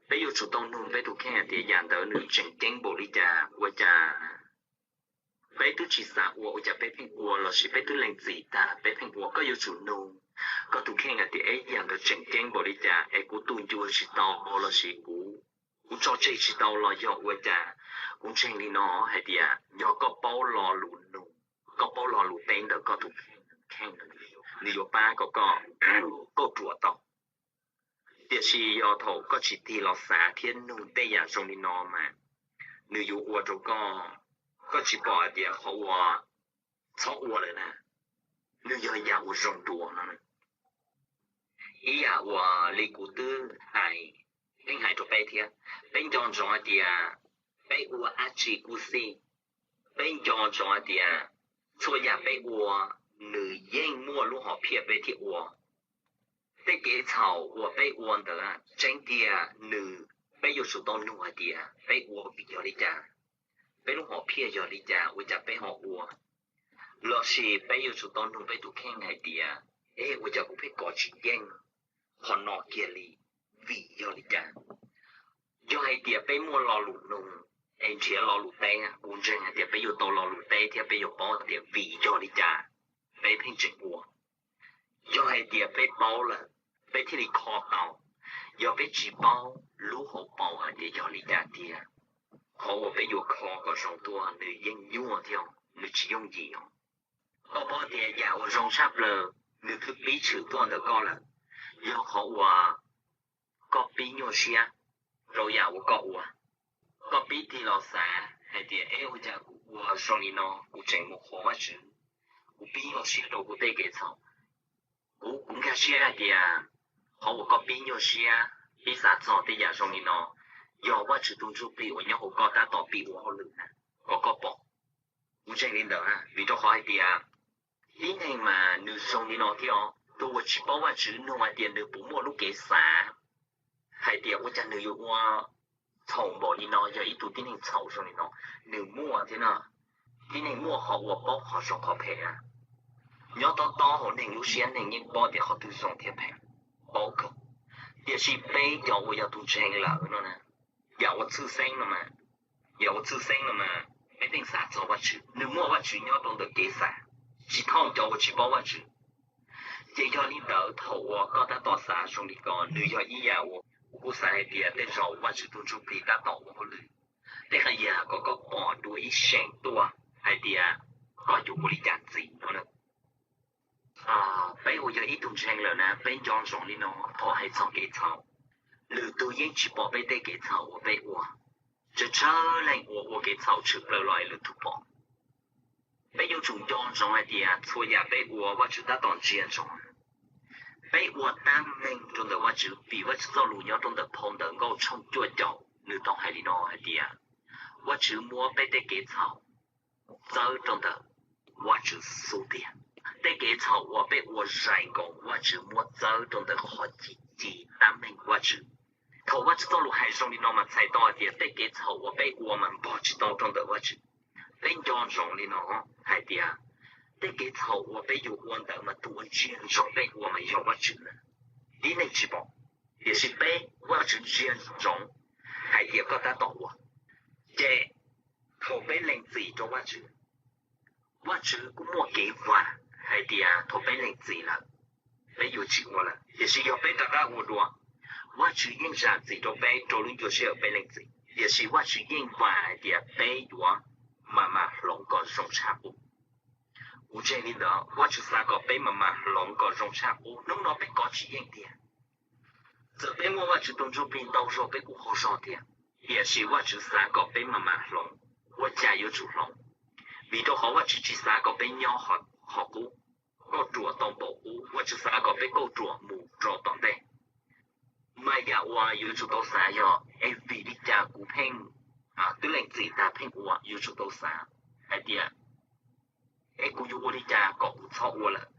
Peb yuav tsum tau nug peb tus kheej hais tias yam ntawd nws tseem ceeb npaum li cas, ua cas peb twb tsis xav ua ua cas peb pheej ua, lossis peb twb lees txim tag peb pheej ua. Koj yuav tsum nug koj tus kheej hais tias es yam ntawd tseem ceeb npaum li cas es kuv tu ncua tsis tau lossis kuv, kuv tso tseg tsis tau los yog ua cas. Kuv ntseeg li no hais tias yog koj paub lo lus nug, koj paub lo lus teb ntawm koj tus kheej, nws yuav pab kom koj, koj ruam tau. Tiam sis yog thaum koj tsis tig los xav thiab nug tej yam zoo li no mas nws yuav ua rau koj, koj tsis pom hais tias qhov uas txhob ua lawm na, nws yog yam uas zoo dua no. Ib yam uas li kuv twb hais, pheej hais rau peb thiab, peb nco ntsoov hais tias peb ua dab tsi kuj xij, peb nco ntsoov hais tias txhua yam peb ua nws yeej muaj lub hom phiaj peb thiaj ua. Tej kev txhaum uas peb ua ntawd tseeb tiag nws, peb yuav tsum tau nug hais tias peb ua vim yog li cas, peb lub hom phiaj yog li cas ua cas peb ho ua. Lossis peb yuav tsum tau nug peb tus kheej hais tias es ua cas kuv pheej kov tsis yeej qhov no kiag li, vim yog li cas? Yog hais tias peb muaj lo lus nug es nrhiav lo lus teb, kuv ntseeg hais tias peb yuav tau lo lus teb thiab peb yuav paub tias vim yog li cas peb pheej tseem ua. Yog hais tias peb paub lawm, peb thiaj li kho tau. Yog peb tsis paub lub hauv paus hais tias yog li cas tiag, qhov uas peb yuav kho kom zoo tuaj nws yeej nyuaj thiab nws tsis yooj yim os. Koj paub tias yam uas zoo tshaj plaws nws twb pib tshwm tuaj ntawm koj lawm, yog qhov uas koj pib nyuaj siab rau yam uas koj ua. Koj pib tig los xav hais tias, eb, ua cas kuv ua zoo li no kuv tseem mus qhuas Vajtswv, kuv pib nyuaj siab rau kuv tej kev txhaum. Kuv, kuv nkag siab hais tias qhov uas koj pib nyuaj siab, pib xav txog tej yam zoo li no, yog Vajtswv tus Ntsuj Plig uas nyob hauv koj tab tom pib ua hauj lwm na, kom koj pom. Kuv ntseeg li ntawd na, vim rau qhov hais tias tib neeg mas nws zoo li no thiab os. Tus uas tsis paub Vajtswv nug hais tias nws puas muaj lub kev xav hais tias ua cas nws yuav ua txhaum npaum li no, yog ib tug tib neeg txhaum zoo li no, nws muaj thiab no. Tib neeg muaj qhov uas paub qhov zoo qhov phem na. Nyob tob tob hauv neeg lub siab neeg yeej paub tias qhov twg zoo thiab phem, paub kawg. Tiam sis peb cov uas yog tus ntseeg lawm no na, yam uas tshwj xeeb no mas, yam uas tshwj xeeb no mas peb yeej xav txog Vajtswv, nws muaj Vajtswv nyob rau ntawm kev xav, tsis thooj cov uas tsis paub Vajtswv. Ces yog li ntawd thaum uas koj tab tom xav zoo li ko, nws yog ib yam uas kuv kuj xav hais tias tej zaum Vajtswv tus Ntsuj Plig tab tom ua hauj lwm tej qhov yam kom koj pom dua ib seem tuaj hais tias koj yuav ua li cas ntxiv no. Peb uas yog ib tug ntseeg lawm na, peb nco ntsoov li no, thaum hais txog kev txhaum, lwm tus yeej tsis pom peb tej kev txhaum uas peb ua. Tsawg tsawg leej uas ua kev txhaum tshwm plaws los lwm tus pom. Peb yuav tsum nco ntsoov hais tias txhua yam peb ua Vajtswv tab tom ntsia ntsoov. Peb ua tab meeg rau ntawm Vajtswv vim Vajtswv txoj lus nyob rau ntawm phau Ntawv Nkauj tshooj cuaj caum nws tau hais li no hais tias, Vajtswv muab peb tej kev txhaum txawb rau ntawm Vajtswv xub ntiag. Tej kev txhaum uas peb ua zais nkaus Vajtswv muab txawb rau ntawm qhov ci ci tab meeg Vajtswv. Thaum Vajtswv txoj lus hais zoo li no mas txhais tau hais tias tej kev txhaum uas peb ua mas npog tsis tau rau ntawm Vajtswv. Peb nco ntsoov li no hais tias tej kev txhaum uas peb yuav ua ntawd mas tus uas ntsia ntsoov peb ua mas yog Vajtswv na. Tib neeg tsis pom, tiam sis peb, Vajtswv ntsia ntsoov hais tias koj tab tom ua. Ces thaum peb lees txim rau Vajtswv, Vajtswv kuj muaj kev vam hais tias thaum peb lees txim lawm, peb yuav tsis ua lawm. Tiam sis yog peb rov qab ua dua, Vajtswv yeej zam txim rau peb rau lub ncua sij hawm peb lees txim, tiam sis Vajtswv yeej vam hais tias peb yuav mam mam hloov kom zoo tshaj qub. Kuv ntseeg li ntawd, Vajtswv xav kom peb mam mam hloov kom zoo tshaj qub. Hnub no peb kov tsis yeej tiag. Txawm peb muaj Vajtswv tus Ntsuj Plig ntau zog peb kuj qaug zog thiab, tiam sis Vajtswv xav kom peb mam mam hloov. Ua cas yuav tsum hloov? Vim rau qhov Vajtswv tsis xav kom peb nyob qhov qub, kauj ruam tau npaum qub. Vajtswv xav kom peb kauj ruam mus rau tom ntej. Mas yam uas yuav tsum tau xav yog, es vim li cas kuv pheej twb lees txim tag pheej ua? Yuav tsum tau xav hais tias, es kuv yuav ua li cas kom kuv txhob ua lawm?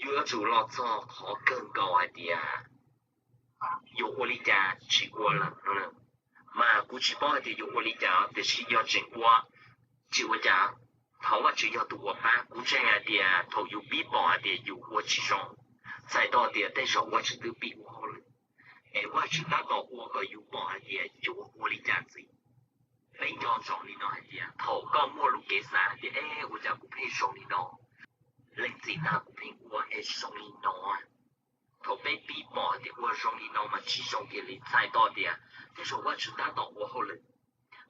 Yuav tsum los txog qhov kawg nkaus hais tias yuav ua li cas tsis ua lawm no. Mas kuv tsis paub hais tias yuav ua li cas, tiam sis yog tseem ua tsis ua cas, thov Vajtswv yog tus uas pab. Kuv ntseeg hais tias thaum yus pib pom hais tias yus ua tsis zoo, txhais tau tias tej zaum Vajtswv twb pib ua hauj lwm, es Vajtswv tab tom ua kom yus pom hais tias yuav ua li cas ntxiv. Peb nco ntsoov li no hais tias thaum koj muaj lub kev xav hais tias, es ua cas kuv pheej zoo li no, lees txim tag kuv pheej ua es zoo li no. Thaum peb pib pom hais tias ua zoo li no mas tsis zoo kiag li, txhais tau tias tej zaum Vajtswv tab tom ua hauj lwm.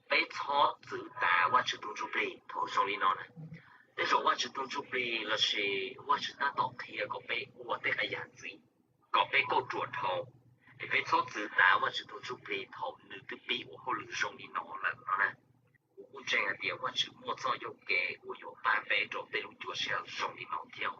Peb txhob txwv tas Vajtswv tus Ntsuj Plig thaum zoo li no na. Tej zaum Vajtswv tus Ntsuj Plig lossis Vajtswv tab tom qhia kom peb ua tej qhov yam ntxiv, kom peb kauj ruam dhau. Es peb txhob txwv tas Vajtswv tus Ntsuj Plig thaum nws twb pib ua hauj lwm zoo li no lawm no na. Kuv kuj ntseeg hais tias Vajtswv muaj txoj yuam kev uas yuav pab peb rau tej lub ncua sij hawm zoo li no thiab.